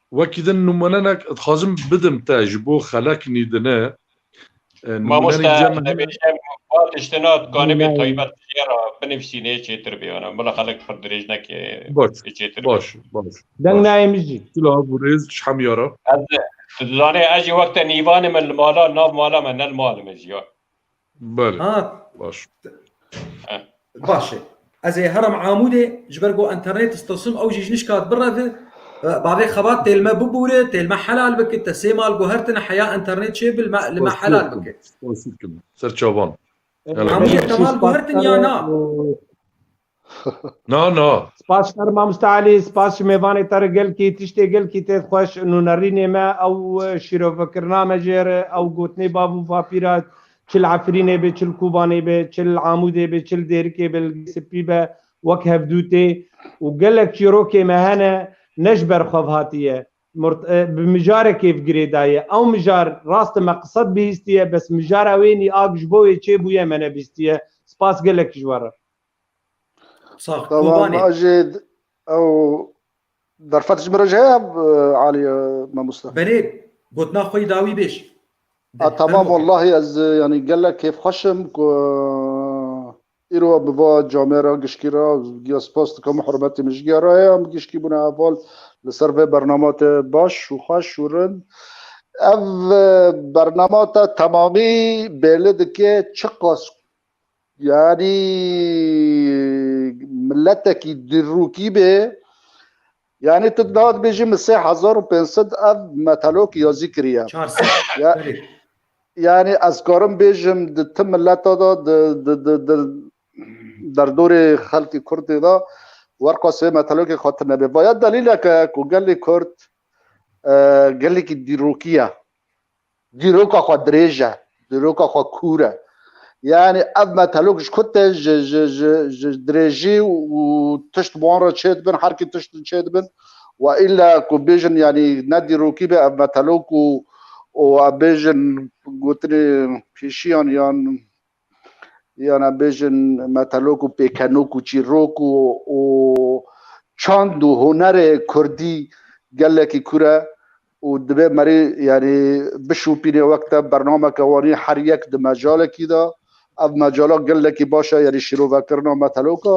wekî din numunenek dixwazim bidim te ji bo xelek nîdine. E, Mamoste, numunenek cem ez dibêjim, va tiştina dikanê bê Nayê. Taybet jê re binivîsînê çêtir bê, ana, bila xelek pir dirêj neke, Baş, çêtir bê. Baş, baş, Deng baş. Nayê min jî. Sila gurêz ji hemiya re. Ez, tu dizanê, ez jî wek te nîvanê min li mala, nav mala me, ne li malê me jî ya. Belê. Ha. Baş. Baş e. Ez ê herim Amûdê, ji ber ku enternet stilsim, ew jî ji nişka bireve, bavê xebat têlme bibûre, têlme helal bike, te sê mal guhertine heya enternet çê bi, li me, li me helal bike. Spasiya dikim. Ser çavan. Amûdê te mal guhertin ya na? Na, na. Spas ji te re mamoste Elî, spas ji mêvanê te re gelkî, tiştê gelkî tê xweş, nûnerînê me, ew şîrovekirina me jê re, ew gotinê bav û vapîra, çi li Efrînê be, çi li Kobanê be, çi li Amûdê be, çi li Dêrikê be, li Spî be, wek hevdû tê û gelek çîrokê me hene, ne ji ber xwe ve hatiye. Murt-, e, bi mijarekê ve girêdaye. Ew mijar, rast e, me qised bihîstiye, bes mijara wê nî ak ji bo wê çêbûye me nebihîstiye. Spas gelek ji we re. Sax, Tamam, Kobanê. Majid, ew derfet ji min re jî heye, e, Alî, e, mamoste? Belê, gotina xwe yî dawî bêj. A, tamam, Belê. Wallahî ez, e, yanî gelek kêfxweş im ku, e, îro bi va camêra gişkî re giya spas dikim, hurmetê min ji giya re heye, em gişkî bûne heval li ser vê bernama te baş û xweş û rind. Ev, e, bernama te temamî belê dike çiqas Yanî miletekî dîrokî be, yanî tu niha dibêjî min sê hezar û pênc sed ev metelok yazî kiriye. Çar sed, Ya, belê. Yanî ez karim bêjim di ti mileta de, di, di, di, di derdorê xelkê Kurdê de werqa sê metelokê xwe tune be. Vaya delîlek e ku gelê Kurd, e, gelekî dîrokî ye. Dîroka xwe dirêj e, dîroka xwe kûr e. Yanî ev metelok ji ku te ji, ji, ji, ji dirêjî û tişt bi wan re çêdibin, herkî tişt çêdibin. Wa îlla ku bêjin, yanî ne dîrokî be ev metelok û, û em bêjin gotinê pêşiyan yan, yan em bêjin metelok û pêkenok û çîrok û, û çand û hunerê kurdî gelekî kûr e û divê merî, yanî, bişopîne wek te bernameke wanî her yek di mecalekî de. Ev mecala gelekî baş e, yanî şîrovekirina meteloka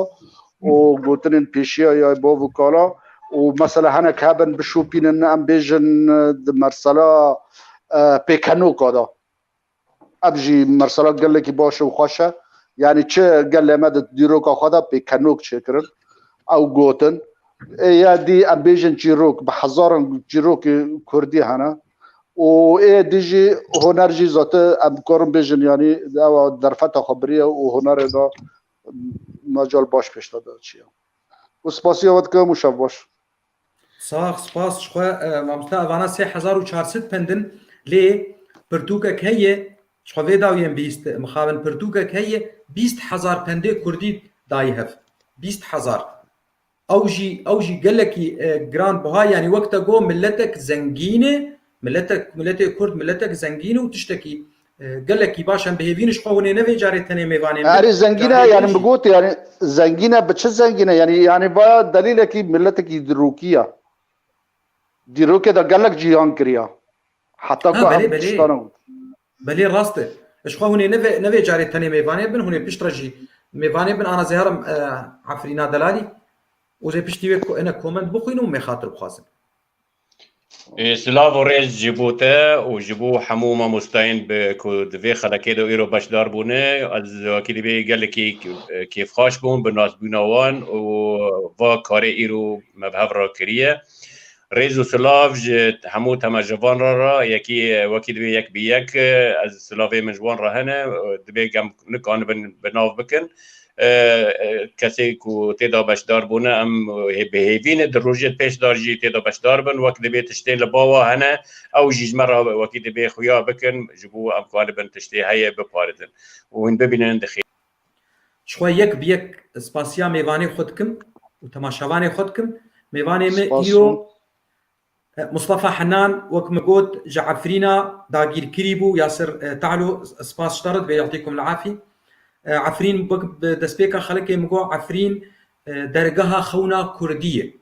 û gotinên pêşiya ya bav û kala û mesela hinek hebin bişopînin, em bêjin, di mersela, e, pêkenoka de. Ev jî mersela gelekî baş û xweş e. Yanî çi gelê me di dîroka xwe de pêkenok çêkirin. Ew gotin. Ê ya dî em bêjin çîrok, bi hezaran çîrokê kurdî hene. Û ê dî jî huner jî zate em karin bêjin, yanî ewa derfeta xwe biriye û hunerê de mecal baş pêş de çiye. Û spasiya we dikim û şev baş. Sax, spas ji xwe, e, mamoste, evana sê hezar û çar sed pend in, lê pirtûkek heye, ji xwe vê dawiyên bihîst, mixabin pirtûkek heye, bîst hezar pendê kurdî dayî hev. Bîst hezar. Ew jî, ew jî gelekî, e, giran biha, yanî wek te got, miletek zengîn e, miletek, miletê kurd miletek zengîn e û tiştekî E, gelekî baş em bi hêvî ne ji xwe hûn ê ne vê carê tenê mêvanê min. Erê zengîn e, Carê yanî din jî. Min got, yanî zengîn e, bi çi zengîn e? Yanî, yanî vaya delîlekî miletekî dîrokî ye. Dîrokê de gelek cîhan kiriye. Heta Ha, ku belê, ev belê. Tiştana got. Belê rast e. Ji xwe hûn ê ne vê, ne vê carê tenê mêvanê bin, hûn ê pişt re jî mêvanê bin, ana zêharim, e, Efrîna Delalî. Û zê piştî wê ko-, ene koment bixwîn û mêxatir bixwazin. Ê, silav û rêz ji bo te û ji bo hemû mamostayên bi ku di vê xelekê de îro beşdar bûne. Ez wekî dibê gelekî, e, kêfxweş bûm bi nasbûna wan û va karê îro me bi hev re kiriye. Rêz û silav ji hemû temeşevan re re, yekî, e, wekî dibê yek bi yek, e, ez silavê min ji wan re hene, e, dibê em nikanibin bi nav bikin. E, e, kesê ku tê de beşdar bûne, em hê-, bi hêvî ne di rojê pêş de jî tê de beşdar bin, wek dibê tiştê li ba wa hene, ew jî ji me re wekî dibê xuya bikin, ji bo em karibin tiştê heye biparêzin û hûn bibînin di xêr. Ji xwe yek bi yek spasiya mêvanê xwe dikim û temaşevanê xwe dikim. Mêvanê me Spas îro, hûn. E, Mustafa Henan, wek min got, ji Efrîna dagîrkirî bû, Yasir, e, Tahlo, spas ji te re, dibê yatikum el-afî. E, Efrîn, wek bi destpêka xelekê min got, Efrîn, e, dergeha xewna kurdî ye.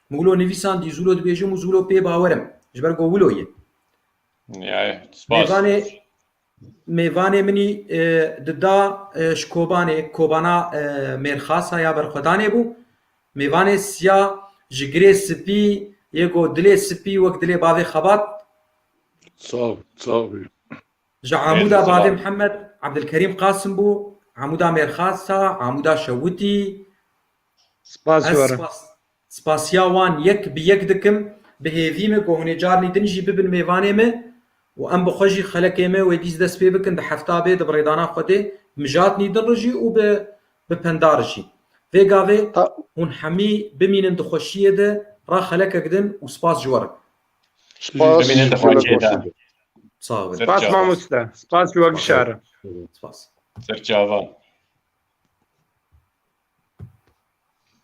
Min wilo nivîsandî, zûlo dibêjim û zûlo pê bawer im. Ji ber ku wilo ye. Ya, spas. Mêvanê, mêvanê min î, e, dida, e, ji Kobanê, Kobana, e, Mêrxasa ya Berxwedanê bû. Mêvanê siya ji girê spî, yê ku dilê spî wek dilê bavê xebat. Sağ ol, sağ ol. Ji Amûda Êzî bavê silav. Mihemed Ebdilkerîm Qasim bû, Amûda Mêrxasa, Amûda Şewitî. Spas ji Ez we re. spas, spasiya wan yek bi yek dikim. Bi hêvî me ku hûn ê carnî din jî bibin mêvanê me û em bi xwe jî xelekê me wê dîs dest pê bikin, di hefta bê di birêdana xwe dê, mijatnî din re jî û bi, bi penda re jî. Vê gavê Ta- hûn hemî bimînin di xweşiyê de, ra xelekek din û spas ji we re. Spas Bimînin di ji xweşiyê de. Sağ olun. Spas mamoste. Spas ji we gişa re. Spas. Serçavan.